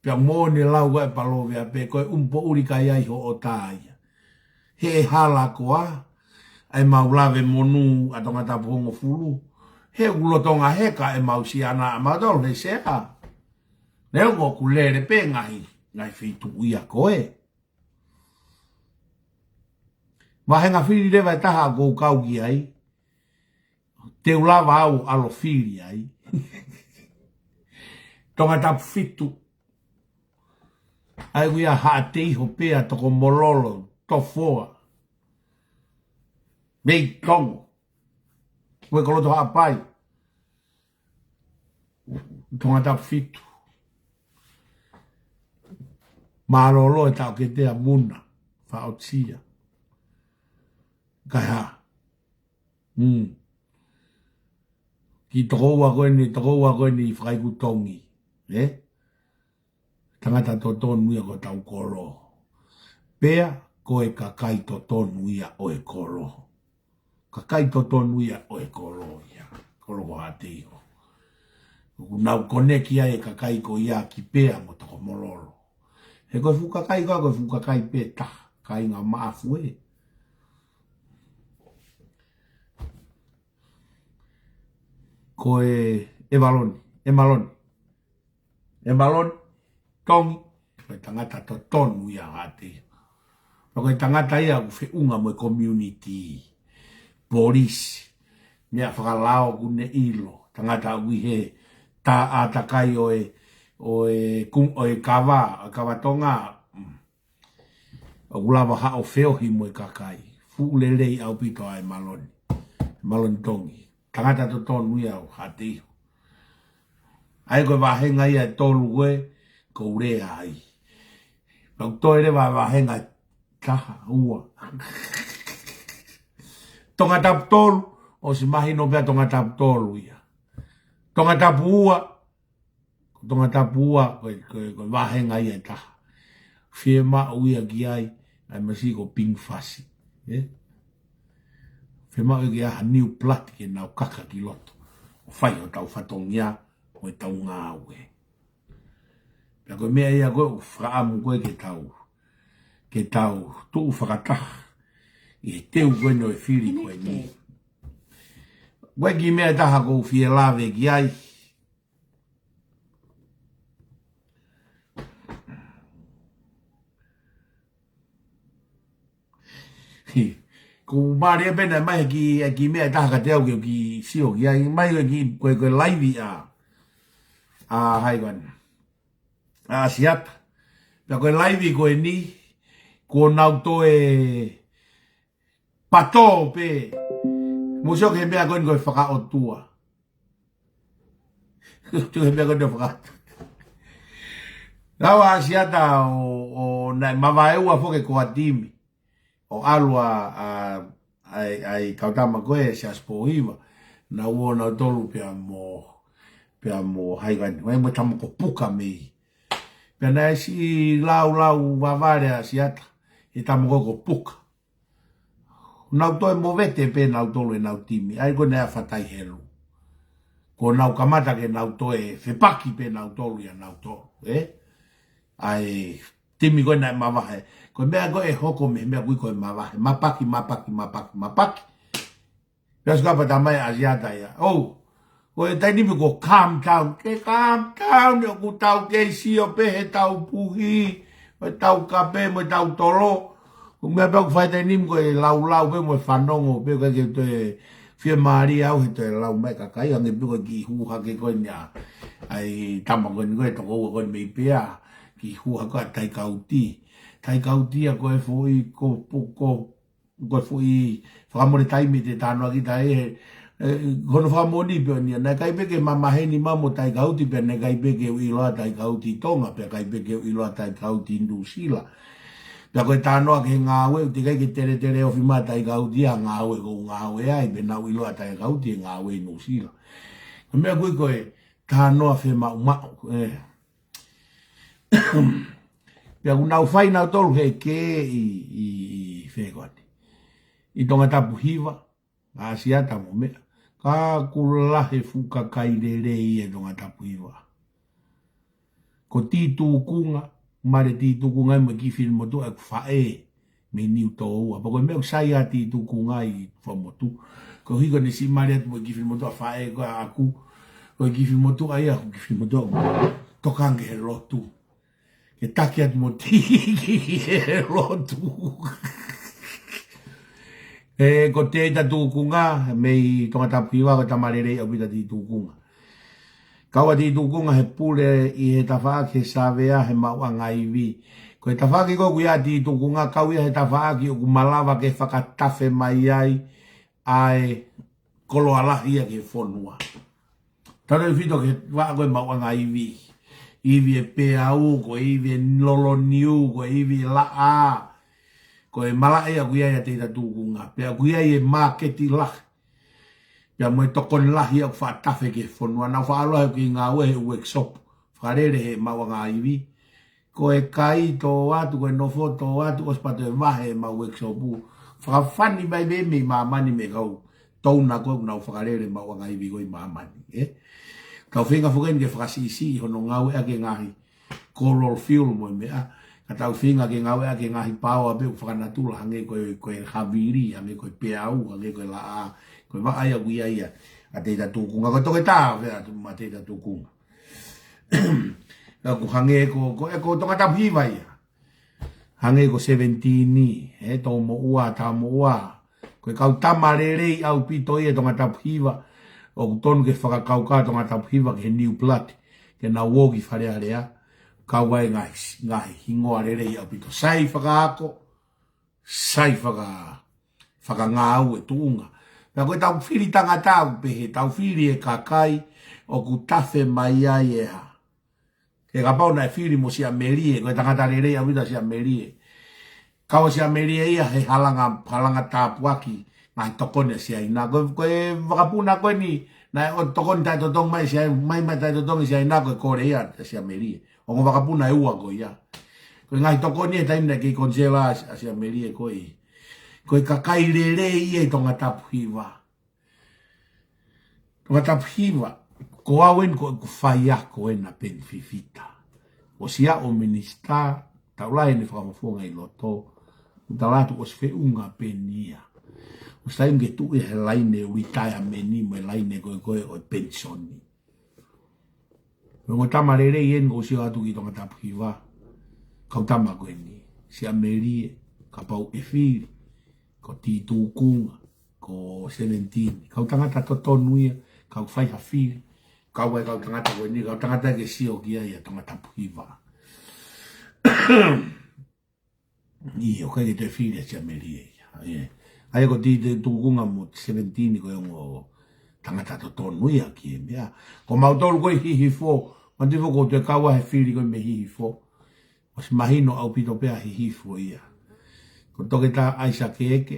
Pea moʻoni e lau ʻa e palōveape, ko e ʻumu poʻuli ka ʻi ai hoʻo tā ia. He ʻe hala koā ʻa e mau lave monū ʻa Tongatapu hongofulu. He ʻoku lolotonga heka ʻemau siana ʻamautolu he sea. Neongo ʻoku lele pē ngaahi, ngaahi feituʻu ia ko ē. Vāhenga fili leva ʻe taha ʻoku ou kau ki ai. Te u lava au ʻo ʻalu ʻo fili ai. Tongatapu fitu. ʻA ē ʻoku ʻi ai Haʻateiho pea Tokomololo, Tofoa, Veitongo, Fuekoloto Haʻapai. Tongatapu fitu. Mālōlō e taʻokete ʻa Muna Faʻotia. Kae hā. Mm. Ki tokoua ko eni, tokoua ko eni fakaikutongi. Eh? Tangata totonu ia ko hotau kolo. Pea ko e kakai totonu ia ʻo e kolo. Kakai totonu ia ʻo e kolo ia. Kolo ko Haʻateiho. ʻOku nau koneki ai e kakai ko ia ki pea mo Tokomololo. He ko e fuʻu kakai ko ia, ko e fuʻu kakai pē taha. Kāinga Maʻafu ē. Ko e ʻEvaloni, ʻEmaloni. ʻEmaloni Tongi, ko e tangata totonu ia ʻo Haʻateiho. Pea ko e tangata ia ʻoku feʻunga mo e community, polisi, meʻa fakalao ʻoku ne ʻilo, tangata ʻoku ʻi he tā ʻātakai ʻo e, ʻo e, kum-, ʻo e kava, ʻo e kava Tonga. Mm. ʻOku lava haʻo feohi mo e kakai. Fuʻu lelei ʻaupito ʻa ʻEmaloni. ʻEmaloni Tongi. Tangata totonu ia ʻo Haʻateiho. ʻA ē ko e vāhenga ia ʻe tolu ko ē, ʻoku ou lea ai. Pea ʻoku toe leva vāhenga ʻe taha, ua. Tongatapu tolu, ʻosi mahino pea Tongatapu tolu ia. Tongatapu ua, Tongatapu ua, ko e, ko e, ko e vāhenga ia ʻe taha. Fiemaʻu ia ki ai, ʻa e masi ko Ping Fasi. Eh? Fiemaʻu ia ki ai ha new blood ke nau kaka ki loto. ʻO fai hotau fatongia, mo ʻetau ngāue. Pea ko e meʻa ia ko ē ʻoku fakaʻamu ko ē ke tau, ke tau tuʻu fakataha ʻi he teu ko eni ʻo e fili ko eni. Ko e kiʻi meʻa ʻe taha ʻoku ou fie lave ki ai. Ko e mālie pē naʻe ʻomai e kiʻi, e kiʻi meʻa ʻe taha kiate au ke u kiʻi sio ki ai, ʻomai ko e kiʻi, ko e, ko e laivi ʻa, ʻa hai ko ena, ʻa Siata. Pea ko e laivi ko eni, kuo nau toe patō pē. Mou sio ki he meʻa ko eni ko e fakaʻotua. Tuʻu he meʻa ko eni ʻo fakaʻotua. Lau ʻa Siata ʻo, ʻo naʻe mavaeua foki ko e timi. ʻO ʻalu ʻa, ʻa, ʻa e, ʻa e kau tama ko ē, Siaosi Pōhiva. Naʻa nau ō nautolu pea mo, pea mo hai ko eni. Vai mo e tama ko Puka mei. Pea naʻe siʻi laulau vavale ʻa Siata. ʻI he tama ko ē ko Puka. Nau toe movete pē nautolu ʻenau timi. ʻA ia ko ē naʻe ʻa Fatai Helu. Kuo nau kamata ke nau toe fepaki pē nautolu ʻia nautolu, eh? ʻA e timi ko ē naʻe mavahe. Ko e meʻa ko ē ʻe hoko mei he meʻa ko ē ko e mavahe. Mapaki, mapaki, mapaki, mapaki. Pea ʻosi kapau te ʻomai ʻa Siata ia. ʻOu. Ko e taimi ni ko e calm down. Ke calm down, ʻoku tau kei sio pē he tau puhi, mo e tau kape, mo e tau tolo. Ko e meʻa pē ʻoku fai taimi ni ko e laulau pē mo e fanongo pē, ʻikai ke toe fiemālie au he toe lau mai e kakai, hangē pē ko e kiʻi hū hake ko eni ʻa, ʻa e tama ko eni ko e tokoua ko eni mei Pea, kiʻi hū hake ʻa Taikauti. Taikauti ia ko e foʻi ko, ko, ko ko e foʻi fakamole taimi te tānoa kita ai he, ʻE, hono fakamoʻoni pē ʻeni ia, naʻe ʻikai pē ke mamaheni mai mo Taikahuti pea naʻe ʻikai pē ke u ʻiloa Taikahuti ʻi Tonga, pea ʻikai pē ke u ʻiloa Taikahuti ʻi Nuʻusila. Pea ko e talanoa ki he ngāue, ʻoku teʻeki ai ke teletele ofi mai Taikahuti ʻa e ngāue ʻoku ou ngāue ai, pea naʻa ku ʻiloa Taikahuti he ngāue ʻi Nuʻusila. Ko e meʻa ko ē ko e talanoa femaʻumaʻu, ē. Pea ʻoku nau fai nautolu he kē ʻi, ʻi, ʻi fē ko eni. ʻI Tongatapu Hiva, ʻAsiata mo meʻa. Ka ʻoku lahi e fuʻu kakai lelei ʻi Tongatapu Hiva. Ko Titukunga, male Titukunga mo e kiʻi fili motuʻa ʻeku faʻē mei Niutōua. Pea ko e meʻa ʻoku sai ʻa Titukunga ʻi Fuaʻamotu. Koeʻuhi ko ʻene siʻi male atu mo e kiʻi fili motuʻa faʻē ko ʻaku. Ko e kiʻi fili motuʻa ia, ko e kiʻi fili motuʻa ʻoku tokanga ki he lotu. Ke taki atu mo Tiki he lotu. ʻE, ko Teita Tukunga, mei Tongatapu Hiva, ko e tama lelei ʻaupito ʻa Titukunga. Kau ʻa Titukunga he pule ʻi he tafaʻaki he savea he maʻuʻanga ivi. Ko e tafaʻaki ko ē ʻoku ʻi ai ʻa Titukunga, kau ia he tafaʻaki ʻoku malava ke fakatafe mai ai ʻa e koloa lahi ia ki he fonua. Tautefito ki he vaʻa ko ē maʻuʻanga ivi. Ivi ʻe peau, ko e ivi ʻe loloniu, ko e ivi ʻe laʻā. Ko e malaʻe ʻoku ʻi ai ʻa Teita Tukunga. Pea ʻoku ʻi ai e māketi lahi. Pea mo e tokoni lahi ʻoku fakatafe ki he fonua. Nau faʻa ʻalu ai ki he ngāue he workshop. Fakalele he maʻuʻanga ivi. Ko e kai tō atu, ko e nofo tō atu, ʻosi pea toe vahe ʻemau workshop. Fakafani mai mei, mei māmani mei he kau tōna ko ē ʻoku nau fakalele maʻuʻanga ivi ko ē ʻi māmani, ē? Kau feinga foki eni ke fakasiʻisiʻi hono ngāueʻaki e ngaahi coral fuel mo e meʻa. Ka tau feinga ke ngāueʻaki e ngaahi paoa pē ʻoku fakanatula hangē ko e, ko e havili, hangē ko e peau, hangē ko e laʻā, ko e vaʻa ia ʻoku ʻi ai ʻa Teita Tukunga. Ko e toketā pē atu ma Teita Tukunga. Ka ʻoku hangē ko, ko, ʻe ko Tongatapu Hiva ia. Hangē ko Seventeen, ʻe Tōmoʻua, Tāmoʻua. Ko e kau tama lelei ʻaupito ia Tongatapu Hiva. ʻOku tonu ke fakakaukau Tongatapu Hiva ki he new blood. Ke nau ō ki Fale Alea. Kau ai ngaahi, ngaahi hingoa lelei ʻaupito. Sai fakaako, sai faka, fakangāue tuʻunga. Pea ko e tau fili tangata ʻoku pehē, tau fili e kakai ʻoku tafe mai ai e hā. Ke kapau naʻe fili mo Siamelie, ko e tangata lelei ʻaupito Siamelie. Kau Siamelie ia he halanga, halanga tāpuaki, ngaahi tokoni ʻa Siaina. Ko, ko e vakapuna ko eni, naʻe ʻosi tokoni taʻetotongi mai Siaina, mai mai taʻetotongi Siaina ko e kole ia ʻa Siamelie. Ongo vakapuna ʻe ua ko ia. Ko e ngaahi tokoni he taimi naʻe kei konisela ʻa Siamelie ko ē. Ko e kakai lelei ia ʻi Tongatapu Hiva. Tongatapu Hiva, ko au eni ko ʻeku faiako ena Peni Fifita. ʻOsi aʻu ʻo minisitā, taʻu lahi eni fakamafofonga ʻi loto, ʻoku tala atu ʻosi feʻunga Peni ia. ʻOsi taimi ke tuʻu ia he laine ʻo e litaea meni mo e laine ko ē ko ē ʻo e penisoni. Ko e ongo tama lelei eni ʻoku ou sio atu ki Tongatapu Hiva. Kau tama ko eni, Siamelie, kapau ʻe fili, ko Titukunga, ko Seventeen. Kau tangata totonu ia, kau fai ha fili. Kau ai kau tangata ko eni, kau tangata ke sio ki ai ʻa Tongatapu Hiva. ʻIo, ʻikai ke toe fili ʻa Siamelie ia. ʻIo. ʻA ia ko Titukunga mo Seventeen ko e ongo tangata totonu ia ki he meʻa. Ko mautolu ko ē Hihifo, manatu foki ʻoku toe kau ai he fili ko ē mei Hihifo. ʻOsi mahino ʻaupito pē ʻa Hihifo ia. Ko Toketā ʻAisake Eke,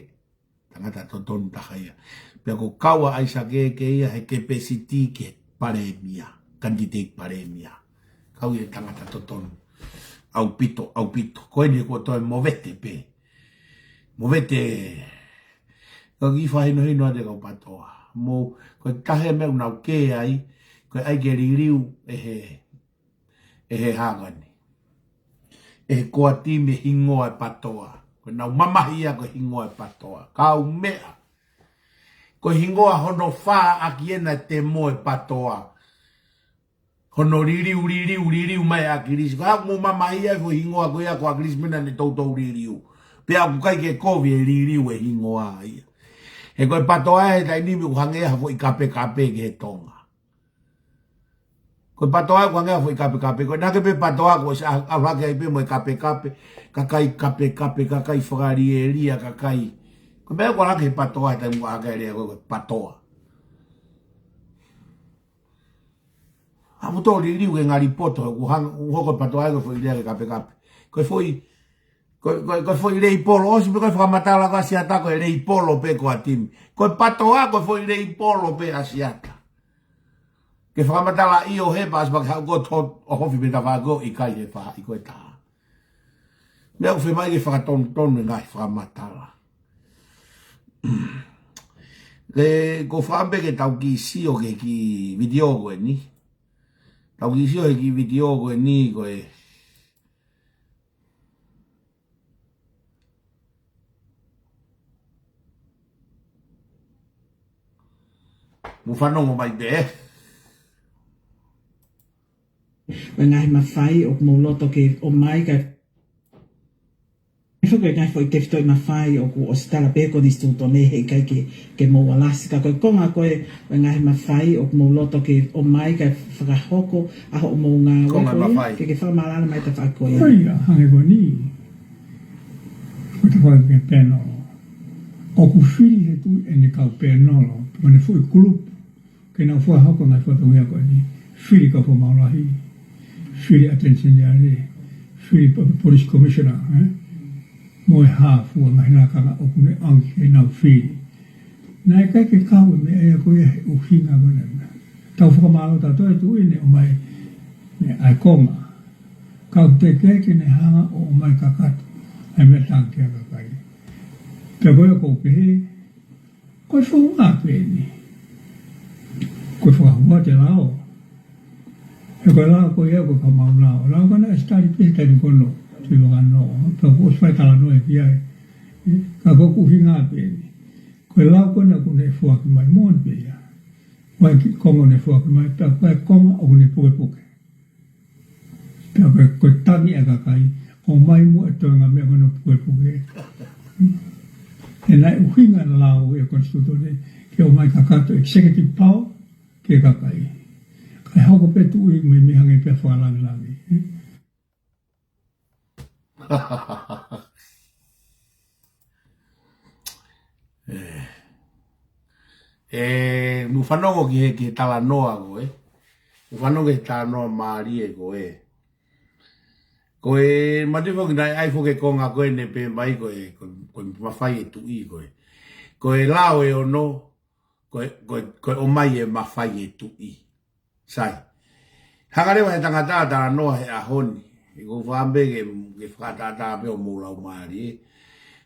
tangata totonu taha ia. Pea ko e kau ʻa ʻAisake Eke ia he kepesiti ki he palēmia, kanititeiti palēmia. Kau ia tangata totonu. ʻAupito, ʻaupito. Ko eni kuo toe movete pē. Movete. Ka kiʻi fakahinohino atu e kau PATOA. Mo, ko e taha e meʻa ʻoku nau kē ai, ko e ʻai ke liliu ʻe he ʻe he hangani. ʻE he koa timi e hingoa e PATOA. Ko ʻenau mamahi ia ko e hingoa e PATOA. Kau meʻa. Ko e hingoa hono fā ʻaki ena e temo e PATOA. Hono liliu, liliu, liliu mai ʻa ʻAkilisi. Ko e hā ʻoku mou mamahi ai foʻi hingoa ko ia ko ʻAkilisi mena ne toutou liliu. Pea ʻoku ʻikai ke kovi e liliu e hingoa ia. He ko e PATOA he taimi ni ʻoku hangē ha foʻi kapekape ki he Tonga. Ko e PATOA ʻoku hangē ha foʻi kapekape. Ko e naʻe pē PATOA ko e sa a, a hake ai pē mo e kapekape. Kakai kapekape, kakai fakalielia, kakai. Ko e meʻa ʻoku ʻalu hake he PATOA he taimi ʻoku ʻalu hake e lea ko e PATOA. Poto liliu ke ngali poto, ʻoku hang-, ʻoku hoko e PATOA ko e foʻi lea ke kapekape. Ko e foʻi, ko, ko, ko e foʻi leipolo, ʻosi pē ko e fakamatala ko ē ʻa Siata ko e leipolo pē ko ā timi. Ko e PATOA ko e foʻi leipolo pē ʻa Siata. Ke fakamatala ʻio he pasi pake hau ko to ʻohofi mei tafaʻaki ʻikai he faʻahi ko e taha. Meʻa ʻoku fiemaʻu ke fakatonutonu e ngaahi fakamatala. Ke ko fakaʻamu pē ke tau kiʻi sio ki he kiʻi vitiō ko eni. Tau kiʻi sio he kiʻi vitiō ko eni ko e. Mou fanongo mai pē. Ko e ngaahi mafai ʻoku mou loto ke ʻomai kae ʻe fo ko e ngaahi foʻi tefitoʻi mafai ʻoku ʻosi tala pē ʻe he konisitūtone he ʻikai ke, ke mou alasi ka ko e konga ko ē, ko e ngaahi mafai ʻoku mou loto ke ʻomai kae fakahoko ʻa hoʻomou ngāue ko ia, ke, ke fakamaʻalaʻala mai tafaʻaki ko ia. Ko ia, hangē ko eni. Ko e tafaʻaki ko e pēnolo. ʻOku fili he tuʻi ʻene kau pēnolo, pe ko ʻene foʻi kulupu, ke nau fakahoko e ngaahi fatongia ko eni. Fili kau fakamaau lahi, fili ʻAteni Seniale, fili po-, police commissioner, ē? Mo e hā fua ngaahi lakanga ʻoku ne ʻange ke nau fili. Naʻe ʻikai ke kau e meʻa ia ko ia he ʻuhinga ko ena. Tau fakamālō tautolu e tuʻi ne ʻomai e meʻa ʻa e konga. Ka ʻoku teʻeki ke ne hanga ʻo ʻomai kakato ʻa e meʻa tangata ki he kakai. Pea ko ia ʻoku ou pehē, ko e founga pē eni. Ko e fakahua ʻa e lao. He ko e lao ko ia ko e fakamaau lao. Lao ko ena ʻe ʻosi tali pē he taimi ko ena. Tui vakano. Pea kuo ʻosi fai talanoa ki ai. Ka ko e ʻuhinga pē eni. Ko e lao ko ena ʻoku ne foaki mai moʻoni pē ia. Ko e kiʻi konga ne foaki mai, pea ko e konga ʻoku ne pukepuke. Pea ko e, ko e tangi ʻa e kakai, ʻomai muʻa e toenga meʻa ko ena ʻoku pukepuke. He naʻe ʻuhinga e lao ʻa e konisitūtone, ke ʻomai kakato executive power ki he kakai. Kae hoko pē tuʻi meimei hangē pē ha fakalāngilangi. ʻE, ʻe, mou fanongo ki he, ki he talanoa ko ē. Mou fanongo ki he talanoa mālie ko ē. Ko e matuʻi foki naʻe ʻai foki e konga ko ē ne pehē mai ko e, ko, ko e mafai e tuʻi ko ē. Ko e lao ʻe ono, ko e, ko e, ko e ʻomai e mafai e tuʻi. Sai. Hanga leva he tangata talanoa he ʻaho ni. ʻOku ou fakaʻamu pē ke, ke fakatātā pē ʻo mou lau mālie.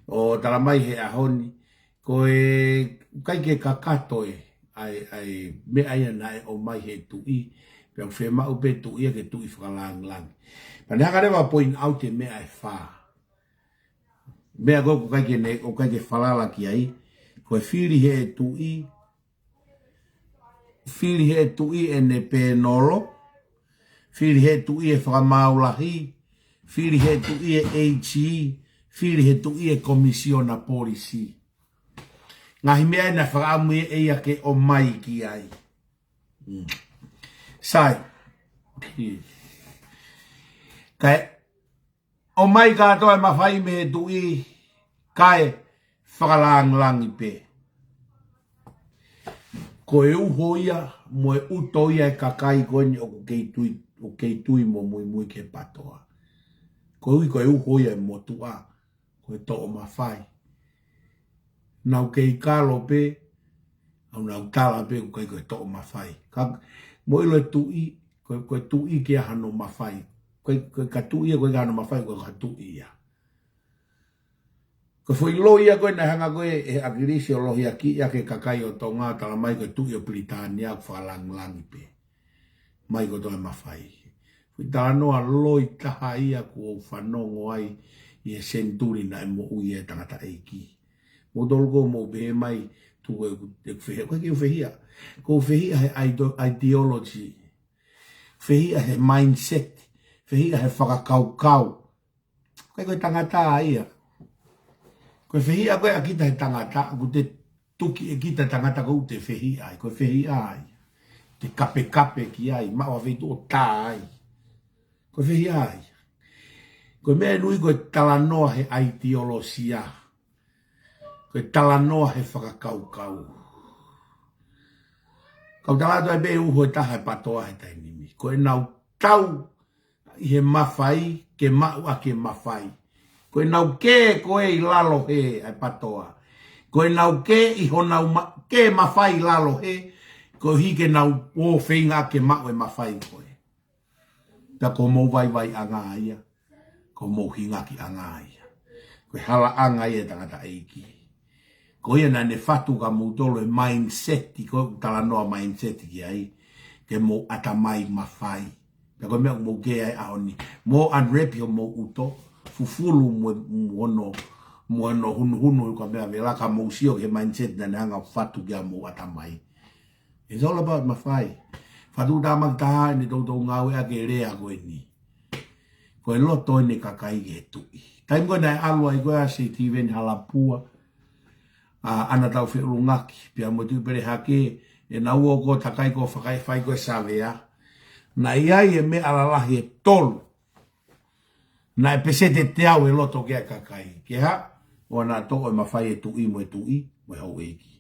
ʻO tala mai he ʻaho ni. Ko e ʻikai ke kakato e, ʻa e, ʻa e meʻa ia naʻe ʻomai he tuʻi. Pea ʻoku fiemaʻu pē tuʻi ia ke tuʻi fakalāngilangi. Pea ne hanga leva point out e meʻa ʻe fā. Meʻa ko ē ʻoku ʻikai ke ne, ʻoku ʻikai ke falala ki ai. Ko e fili he tuʻi, fili he tuʻi ʻene pēnolo, fili he tuʻi e fakamaau lahi, fili he tuʻi e AG, fili he tuʻi e komisiona polisi. Ngaahi meʻa ena fakaʻamu ʻe ia ke ʻomai ki ai. Mm. Sai. Kae ʻomai kātoa e mafai mei he tuʻi kae fakalāngilangi pē. Ko e uho ia, mo e ʻuto ia e kakai ko eni ʻoku kei tui, ʻoku kei tui mo muimui ki he PATOA. Ko e ui, ko e uho ia e motuʻa, ko e toʻo mafai. Nau kei kalo pē, ʻo nau tala pē ʻoku ʻikai ko e toʻo mafai. Ka mou ʻilo e tuʻi, ko, ko e tuʻi ke ʻi ai hano mafai. Ko, ko e ka tuʻi ia, ko e ka hano mafai, ko e ka tuʻi ia. Ko e foʻi loi ia ko ē naʻe hanga ko ē ʻe he ʻAkilisi ʻo lohiakiʻi ʻaki e kakai ʻo Tonga, tala mai ko e tuʻi ʻo Pilitānia ʻoku fakalāngilangi pē. Mai ko e toʻo e mafai. Foʻi talanoa loi taha ia ʻoku ou fanongo ai ʻi he senituli naʻe moʻui ai e tangataʻeiki. Moutolu ʻoku mou pehē mai, tuku ʻeku, ʻeku fehiʻa, ʻikai ke u fehiʻa. ʻOku ou fehiʻa he ide-, ideology. Fehiʻa he mindset. Fehiʻa he fakakaukau. ʻIkai ko e tangata ia. Ko e fehiʻa ko ē ʻa kita he tangata, ʻoku te tuki ʻe kita tangata ʻoku te fehiʻa ai, ko e fehiʻa ia. Te kapekape ki ai, maʻu ha feituʻu ʻo tā ai. Ko e fehiʻa ia. Ko e meʻa ʻe ui ko e talanoa he ideology. Ko e talanoa he fakakaukau. Kau tala atu ai pē uho ʻe taha e PATOA he taimi ni. Ko ʻenau tau ʻi he mafai ke maʻu ʻaki e mafai. Ko ʻenau kē ko ē ʻi lalo hē ʻa e PATOA. Ko ʻenau kē ʻi honau ma-, kē mafai ʻi lalo hē, koeʻuhi ke nau ō feinga ke maʻu e mafai ko ē. Pea ko homou vaivaiʻanga ia, ko homou hingakiʻanga ia. Ko e halaʻanga ia ʻa e tangataʻeiki. Ko ia naʻa ne fatu kia moutolu e mindset, ko e talanoa mindset ki ai, ke mou ʻatamai mafai. Pea ko e meʻa ʻoku mou kē ai he ʻaho ni. Mou unwrap homou ʻuto, fufulu mo, mo hono, mo hono hunuhunu, ko e meʻa vela ka mou sio ki he mindset naʻa ne hanga ʻo fatu kia mou ʻatamai. It's all about mafai. Fatu tamaki taha ʻene toutou ngāueʻaki e lea ko eni. Ko e loto ʻene kakai ki he tuʻi. Taimi ko ē naʻe ʻalu ai ko ē ʻa Sitiveni Halapua, ʻa ʻAna Taufeʻulungaki, pea mo Tuʻipelehake, ʻenau ō ko ē ʻo takai ko ē ʻo fakaefai ko ē e savea. Naʻe ʻi ai e meʻa lalahi ʻe tolu. Naʻe peseti ʻe teau e loto ki ai e kakai. Ke hā? ʻOua naʻa toʻo e mafai e tuʻi mo e tuʻi, mo e houʻeiki.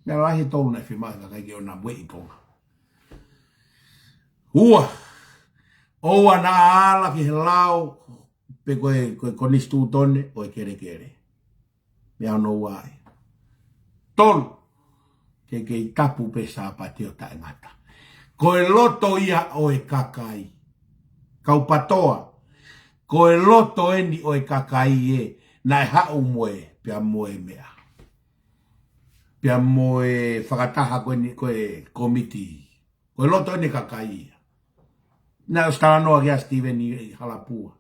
Meʻa lalahi ʻe tolu naʻe fiemaʻu ʻe he kakai ke ʻoua naʻa ueʻi Tonga. Ua, ʻoua naʻa ala ki he lao, pe ko e, ko e konisitūtone ʻo e kelekele. Meʻa hono ua ia. Tolu, ke kei tapu pē Sāpate ʻo taʻengata. Ko e loto ia ʻo e kakai. Kau PATOA, ko e loto eni ʻo e kakai ē, naʻe haʻu mo e, pea mo e meʻa. Pea mo e fakataha ko eni ko e komiti. Ko e loto ʻene kakai ia. Naʻe ʻosi talanoa ki ai ʻa Sitiveni Halapua.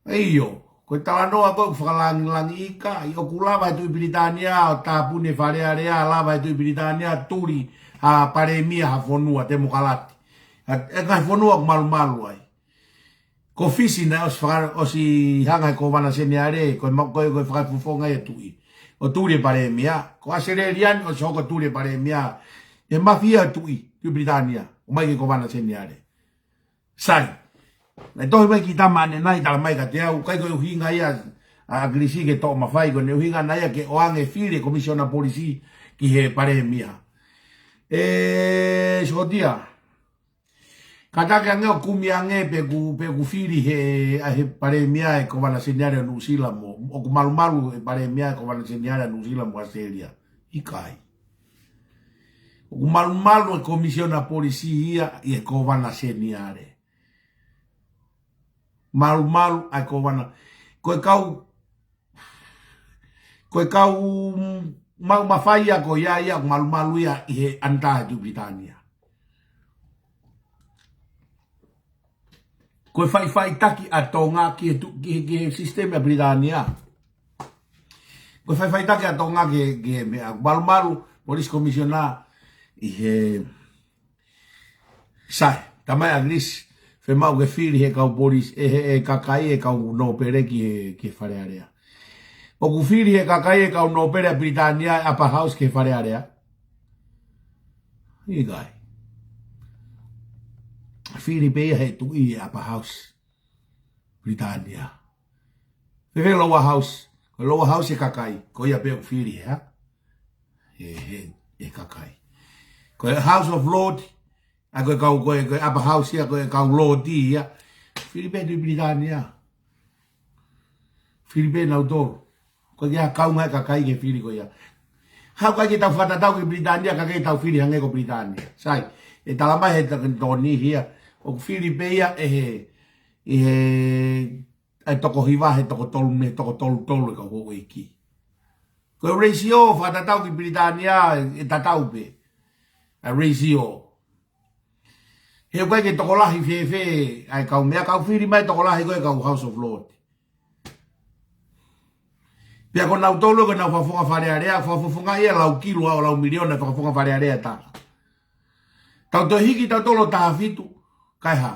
ʻIo, ko e talanoa ko ē ʻoku fakalangilangiʻia, ʻoku lava e Tuʻi Pilitānia ʻo tāpuni e Fale Alea, lava e Tuʻi Pilitānia ʻo tuli ha palēmia ha fonua temokalati. ʻA e ngaahi fonua ʻoku malumalu ai. Ko Fisi naʻe ʻosi faka-, ʻosi hanga ʻe he Kōvana Seniale, ko e ma-, ko e, ko e fakafofonga ia e tuʻi. ʻO tuli e palēmia, ko ʻAositelēlia ni ʻosi hoko ʻo tuli e palēmia. ʻE mafia e tuʻi, Tuʻi Pilitānia, ʻomai ki he Kōvana Seniale. Sai. Naʻe tohi mai ki Tamane nai, talamai kiate au, ʻikai ko e ʻuhinga ia ʻa ʻAkilisi ke toʻo mafai, ko ʻene ʻuhinga naʻe ʻi ai ke ʻoange fili e Komisiona Polisi ki he palēmia. ʻE, sōtia. Kātaki ange ʻo kumi ange pe ʻoku, pe ʻoku fili he, ʻa e palēmia e Kōvana Seniale ʻo Nuʻusila mo, ʻoku malumalu e palēmia e Kōvana Seniale ʻo Nuʻusila mo ʻAositelēlia. ʻIkai. ʻOku malumalu e Komisiona Polisi ia ʻi he Kōvana Seniale. Malumalu ʻa e Kōvana. Ko e kau Ko e kau maʻu mafai ia ko ia ia ʻoku malumalu ia ʻi he ʻanitā ʻa e Tuʻi Pilitānia. Ko e faʻifaʻitaki ʻa Tonga ki he tu-, ki he, ki he sisitemi ʻa Pilitānia. Ko e faʻifaʻitaki ʻa Tonga ki he, ki he meʻa ʻoku malumalu, Police Commissioner ʻi he Sai, talamai ʻe ʻAkilisi, fiemaʻu ke fili he kau polisi, ʻe he, ʻe he kakai e kau nōpele ki he, ki he Fale Alea. ʻOku fili he kakai e kau nōpele ʻa Pilitānia e Upper House ki he Fale Alea? ʻIkai. Fili pē ia he tuʻi e Upper House. Pilitānia. Fēfē Lower House? Ko e Lower House e kakai, ko ia pē ʻoku fili he, ha? He, he, he kakai. Ko e House of Lord, ʻa ko e kau, ko e, ko e Upper House ia, ko e kau Lord ia. Fili pē Tuʻi Pilitānia. Fili pē nautolu. Ko ia kau ngai kakai ke fili ko ia. Haʻu ʻikai ke tau fakatatau ki Pilitānia, ka ke tau fili hangē ko Pilitānia. Sai, ʻe talamai he ta-, tokoni hia. ʻOku fili pē ia ʻe he, ʻe he, ʻa e toko hiva he toko tolu mei he toko tolu tolu e kau houʻeiki. Ko e ratio fakatatau ki Pilitānia ʻe tatau pē. ʻA e ratio. He ʻoku ʻikai ke tokolahi fēfē ʻa e kau meʻa, kau fili mai tokolahi ko e kau House of Lord. Pea ko nautolu ko ʻenau fakafofonga Fale Alea, fakafofonga ia lau kilu ʻa e lau miliona fakafofonga Fale Alea ʻe taha. Tau toe hiki tautolu ʻo taha fitu, kae hā?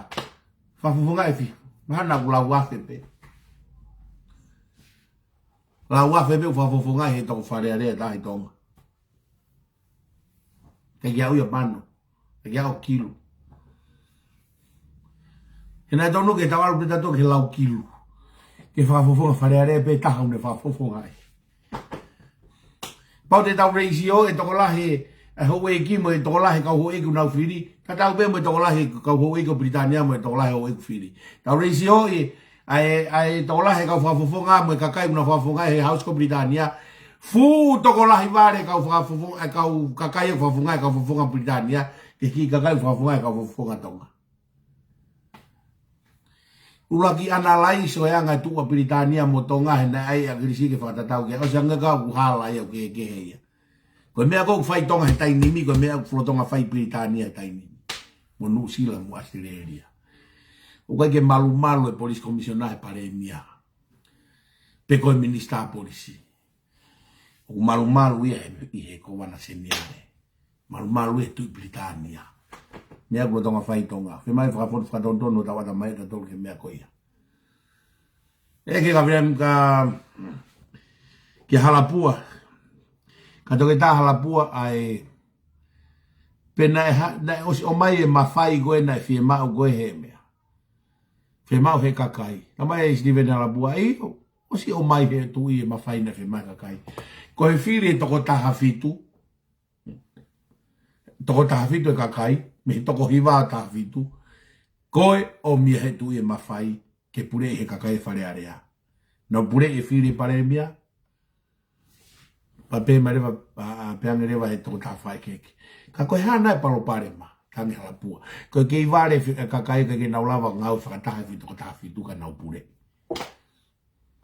Fakafofonga ʻe fiha. Mahalo naʻa ku lau afe pē. Lau afe pē ʻoku fakafofonga he toko Fale Alea ʻe taha ʻi Tonga. Kae ʻikai ke aʻu ia mano. Kae ʻikai ke aʻu kilu. He naʻe tonu ke tau ʻalu pē tautolu ki he lau kilu. Ke fakafofonga Fale Alea pē taha ʻoku ne fakafofonga ai. Pau te tau reisio e tokolahi e houʻeiki mo e tokolahi e kau houʻeiki ʻoku nau fili, tatau pē mo e tokolahi e kau houʻeiki ʻo Pilitānia mo e tokolahi e houʻeiki fili. Tau reisio ʻi ʻa e, ʻa e tokolahi e kau fakafofonga mo e kakai ʻoku nau fakafofonga he House ko Pilitānia. Fuʻu tokolahi vale e kau fakafofonga, e kau kakai ʻoku fakafofonga e kau fakafofonga Pilitānia, ke kiʻi kakai ʻoku fakafofonga e kau fakafofonga Tonga. ʻUluaki analaiso e anga e tuʻu ʻa Pilitānia mo Tonga he naʻe ʻai ʻe ʻAkilisi ke fakatatau ki ai. ʻOsi ange ka ʻoku hala ia ʻoku kehekehe ia. Ko e meʻa ko ē ʻoku fai Tonga he taimi ni, ko e meʻa ʻoku fulo Tonga fai Pilitānia he taimi ni. Mo Nuʻusila mo ʻAositelēlia. ʻOku ʻikai ke malumalu e police commissioner he palēmia. Pe ko e minisitā polisi. ʻOku malumalu ia he, ʻi he Kōvana Seniale. Malumalu ia he Tuʻi Pilitānia. Meʻa ʻoku fulo Tonga fai Tonga. Fiemaʻu fakafofonga fakatonutonu ʻo tauʻatāina mai ʻe tautolu ki he meʻa ko ia. ʻEke ka vea ka ki Halapua. Ka toki tā Halapua ʻa e pe naʻe ha-, naʻe ʻosi ʻomai e mafai ko ē naʻe fiemaʻu ko ē he meʻa. Fiemaʻu he kakai. Tamai e Steven Halapua ʻio. ʻOsi ʻomai he tuʻi e mafai naʻe fiemaʻu he kakai. Ko e fili e toko taha fitu. Toko taha fitu e kakai. Mei he toko hiva ʻo taha fitu. Ko e ʻomai he tuʻi e mafai ke puleʻi he kakai e Fale Alea. Nau puleʻi e fili e palēmia. Pea pehē mai leva, ʻa, ʻa, pehē ange leva he toko taha fā ʻEkeki. Ka ko e hā nai e palopalema, talaange Halapua. Ko e kei vale e fi-, e kakai ʻikai ke nau lava ngāue fakataha he fili toko taha fitu ka nau puleʻi.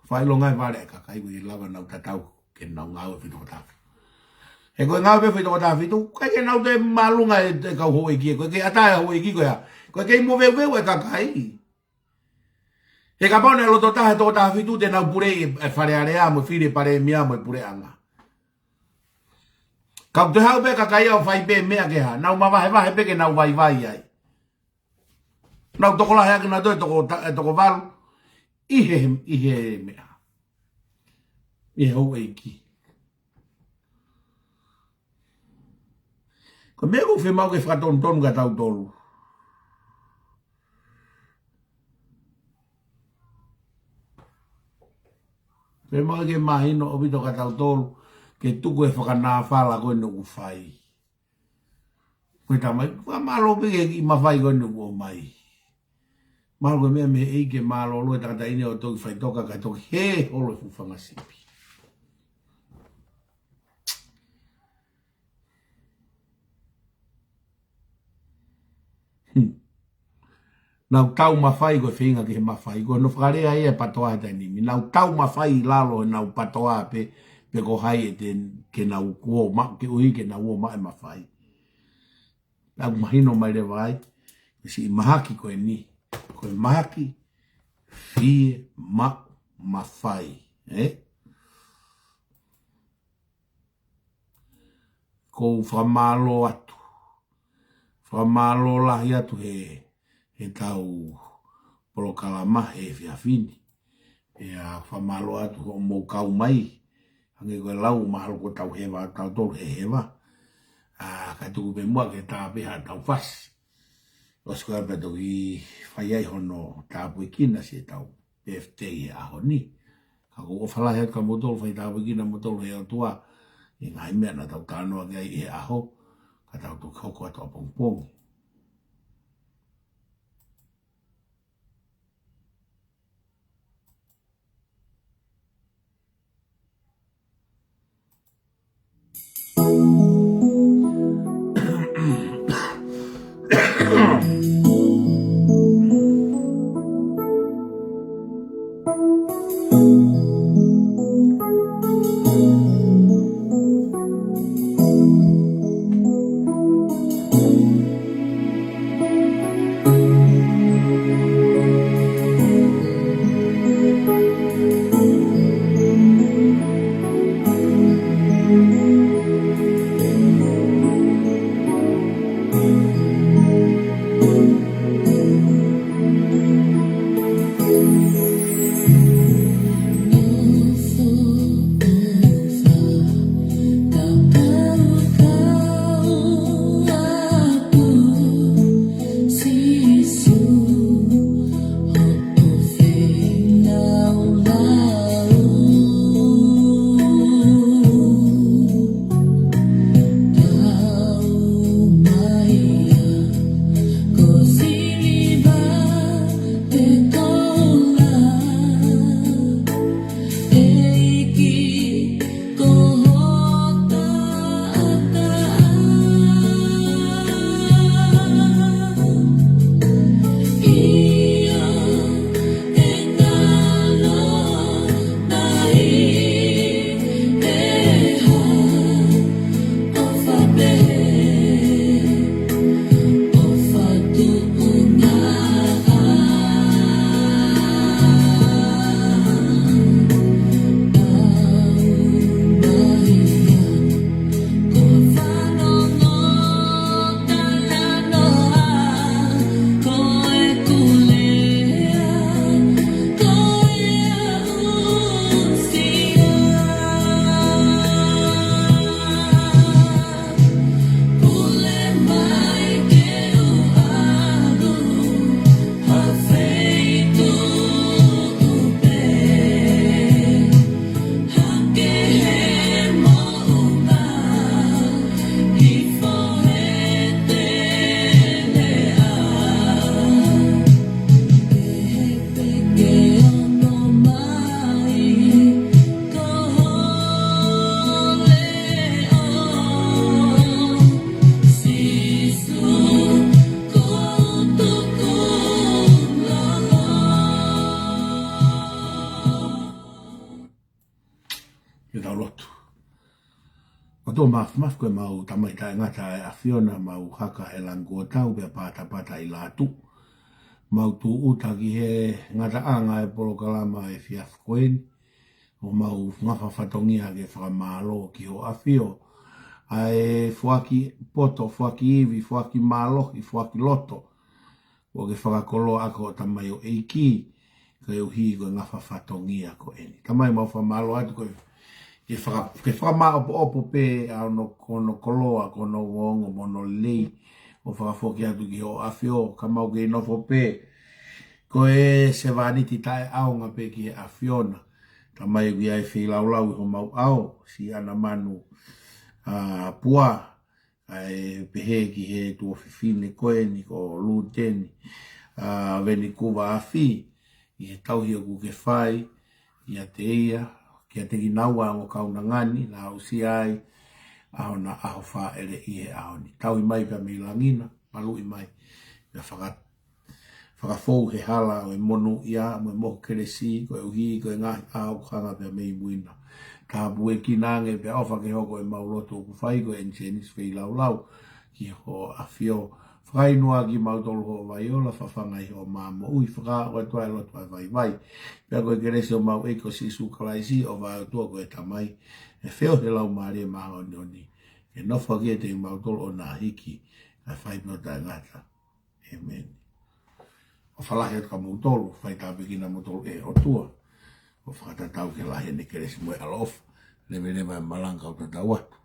Fakaʻilonga e vale e kakai ʻoku ʻikai lava nau tatau ke nau ngāue he fili toko taha fitu. He ko e ngāue pē he fili toko taha fitu, ʻikai ke nau toe māʻolunga e, e kau houʻeiki, ko e kei ʻatā e houʻeiki ko ia. Ko e kei moveuveu e kakai. He kapau naʻe loto taha e toko taha fitu te nau puleʻi e Fale Alea mo e fili e palēmia mo e puleʻanga. Ka ʻoku toe haʻu pē kakai ʻo fai pē meʻa ke hā. Nau mavahevahe pē ke nau vaivai ai. Nau tokolahi ake nau toe toko ta-, e toko valu. ʻI he, ʻi he meʻa. ʻI he houʻeiki. Ko e meʻa ʻoku fiemaʻu ke fakatonutonu kia tautolu. Fiemaʻu ke mahino ʻaupito kia tautolu, ke tuku e fakanāfala ko eni ʻoku fai. Ko e tamai, fakamālō pē ki he kiʻi mafai ko eni ʻoku ʻomai. Mahalo ko e meʻa mei he ʻEiki ke mālōlō e tangata ʻi heni ʻo toki faʻitoka kae toki hē holo e fuʻu fanga sipi. Hmm. Nau taumafai ko e feinga ki he mafai, ko hono fakalea ia e PATOA he taimi ni. Nau taumafai ʻi lalo ʻenau PATOA pē, pe ko hai ʻe te ke nau kuo ma, ke ui ke nau ō mai e mafai. Pea ʻoku mahino mai leva ai, ko e siʻi mahaki ko eni, ko e mahaki fiemaʻu mafai, ē? ʻOku ou fakamālō atu. Fakamālō lahi atu he, he tau polokalama he efiafi ni. Pea fakamālō atu hoʻomou kau mai. Hangē ko e lau mahalo ko e tau heva, tautolu he heva. ʻA, ka tuku pē muʻa ke tā pē ha tau fasi. ʻOsi ko ia pea toki fai ai hono tāpuekina siʻetau birthday he ʻaho ni. Ka ʻoku ou ʻofa lahi atu kia moutolu, fai tāpuekina moutolu he ʻOtua. ʻI he ngaahi meʻa naʻa tau talanoa ki ai he ʻaho. Ka tau toki hoko atu ʻapongipongi. Tō mafimafi ko e mau tamai taʻengata ʻa e ʻAfiona, mau haka ʻi langi kuo tau pea patapata ʻi lātu. Mau tūʻuta ki he ngataʻanga ʻo e polokalama ʻo e efiafi ko eni, ʻo mau ngafa fatongia ke fakamālō ki hoʻo ʻAfio. ʻA e foaki poto, foaki ivi, foaki mālohi, foaki loto, ʻo ke fakakoloa ʻaki hoʻo tamaioʻeiki, koeʻuhi ko e ngafa fatongia ko eni. Tamai, mau fakamālō atu ko e, ke faka-, ke fakamāʻopoʻopo pē ʻa hono, ko hono koloa, ko hono ongoongo mo hono lelei, ʻo fakafoki atu ki hoʻo ʻAfio, ka mau kei nofo pē ko e sevāniti taʻeʻaonga pē ki he ʻAfiona. Tamai, ʻoku ʻi ai e feilaulau ʻi homau ʻao, siʻi ʻAnamanu, ʻa, Pua, ʻa e pehē ki he tuofefine ko eni ko Lūteni, ʻa, Venikuva Afi, ʻi he tauhi ʻoku ke fai kiate ia, kiate kinaua ongo kaunanga ni, naʻa aʻusia ai ʻa hona ʻaho fāʻele ʻi he ʻaho ni. Tauhi mai pea mei langi na, maluʻi mai, pea faka-, fakafou he hala ʻo e monūʻia mo e mohu kelesi, koeʻuhi ko e ngaahi ʻaho ʻoku hanga pea mei mui na. Tāpuekina ange pea ʻofa ke hoko ʻemau lotu ʻoku fai ko eni, Sēnesi, feilaulau ki hoʻo ʻAfio. Fakaʻinua kimautolu hoʻo vaiola, fafanga ʻi hoʻo mā moʻui, fakaaʻu atu ʻa e lotu ʻa e vaivai. Pea ko e kelesi ʻo homau ʻEiki ko Sīsū Kalaisi, ʻofa ʻa e ʻOtua ko e Tamai, ʻa e feohi ʻa e Laumālie Māʻoniʻoni, ke nofo ʻiate kimautolu ʻo na hiki ʻa e fai pē ʻo taʻengata. ʻĒmeni. ʻOfa lahi atu kia moutolu, fai tāpuekina moutolu ʻe he ʻOtua, ʻo fakatatau ki he lahi ʻene kelesi mo e ʻaloʻofa. Leveleva e malanga, kau tatau atu.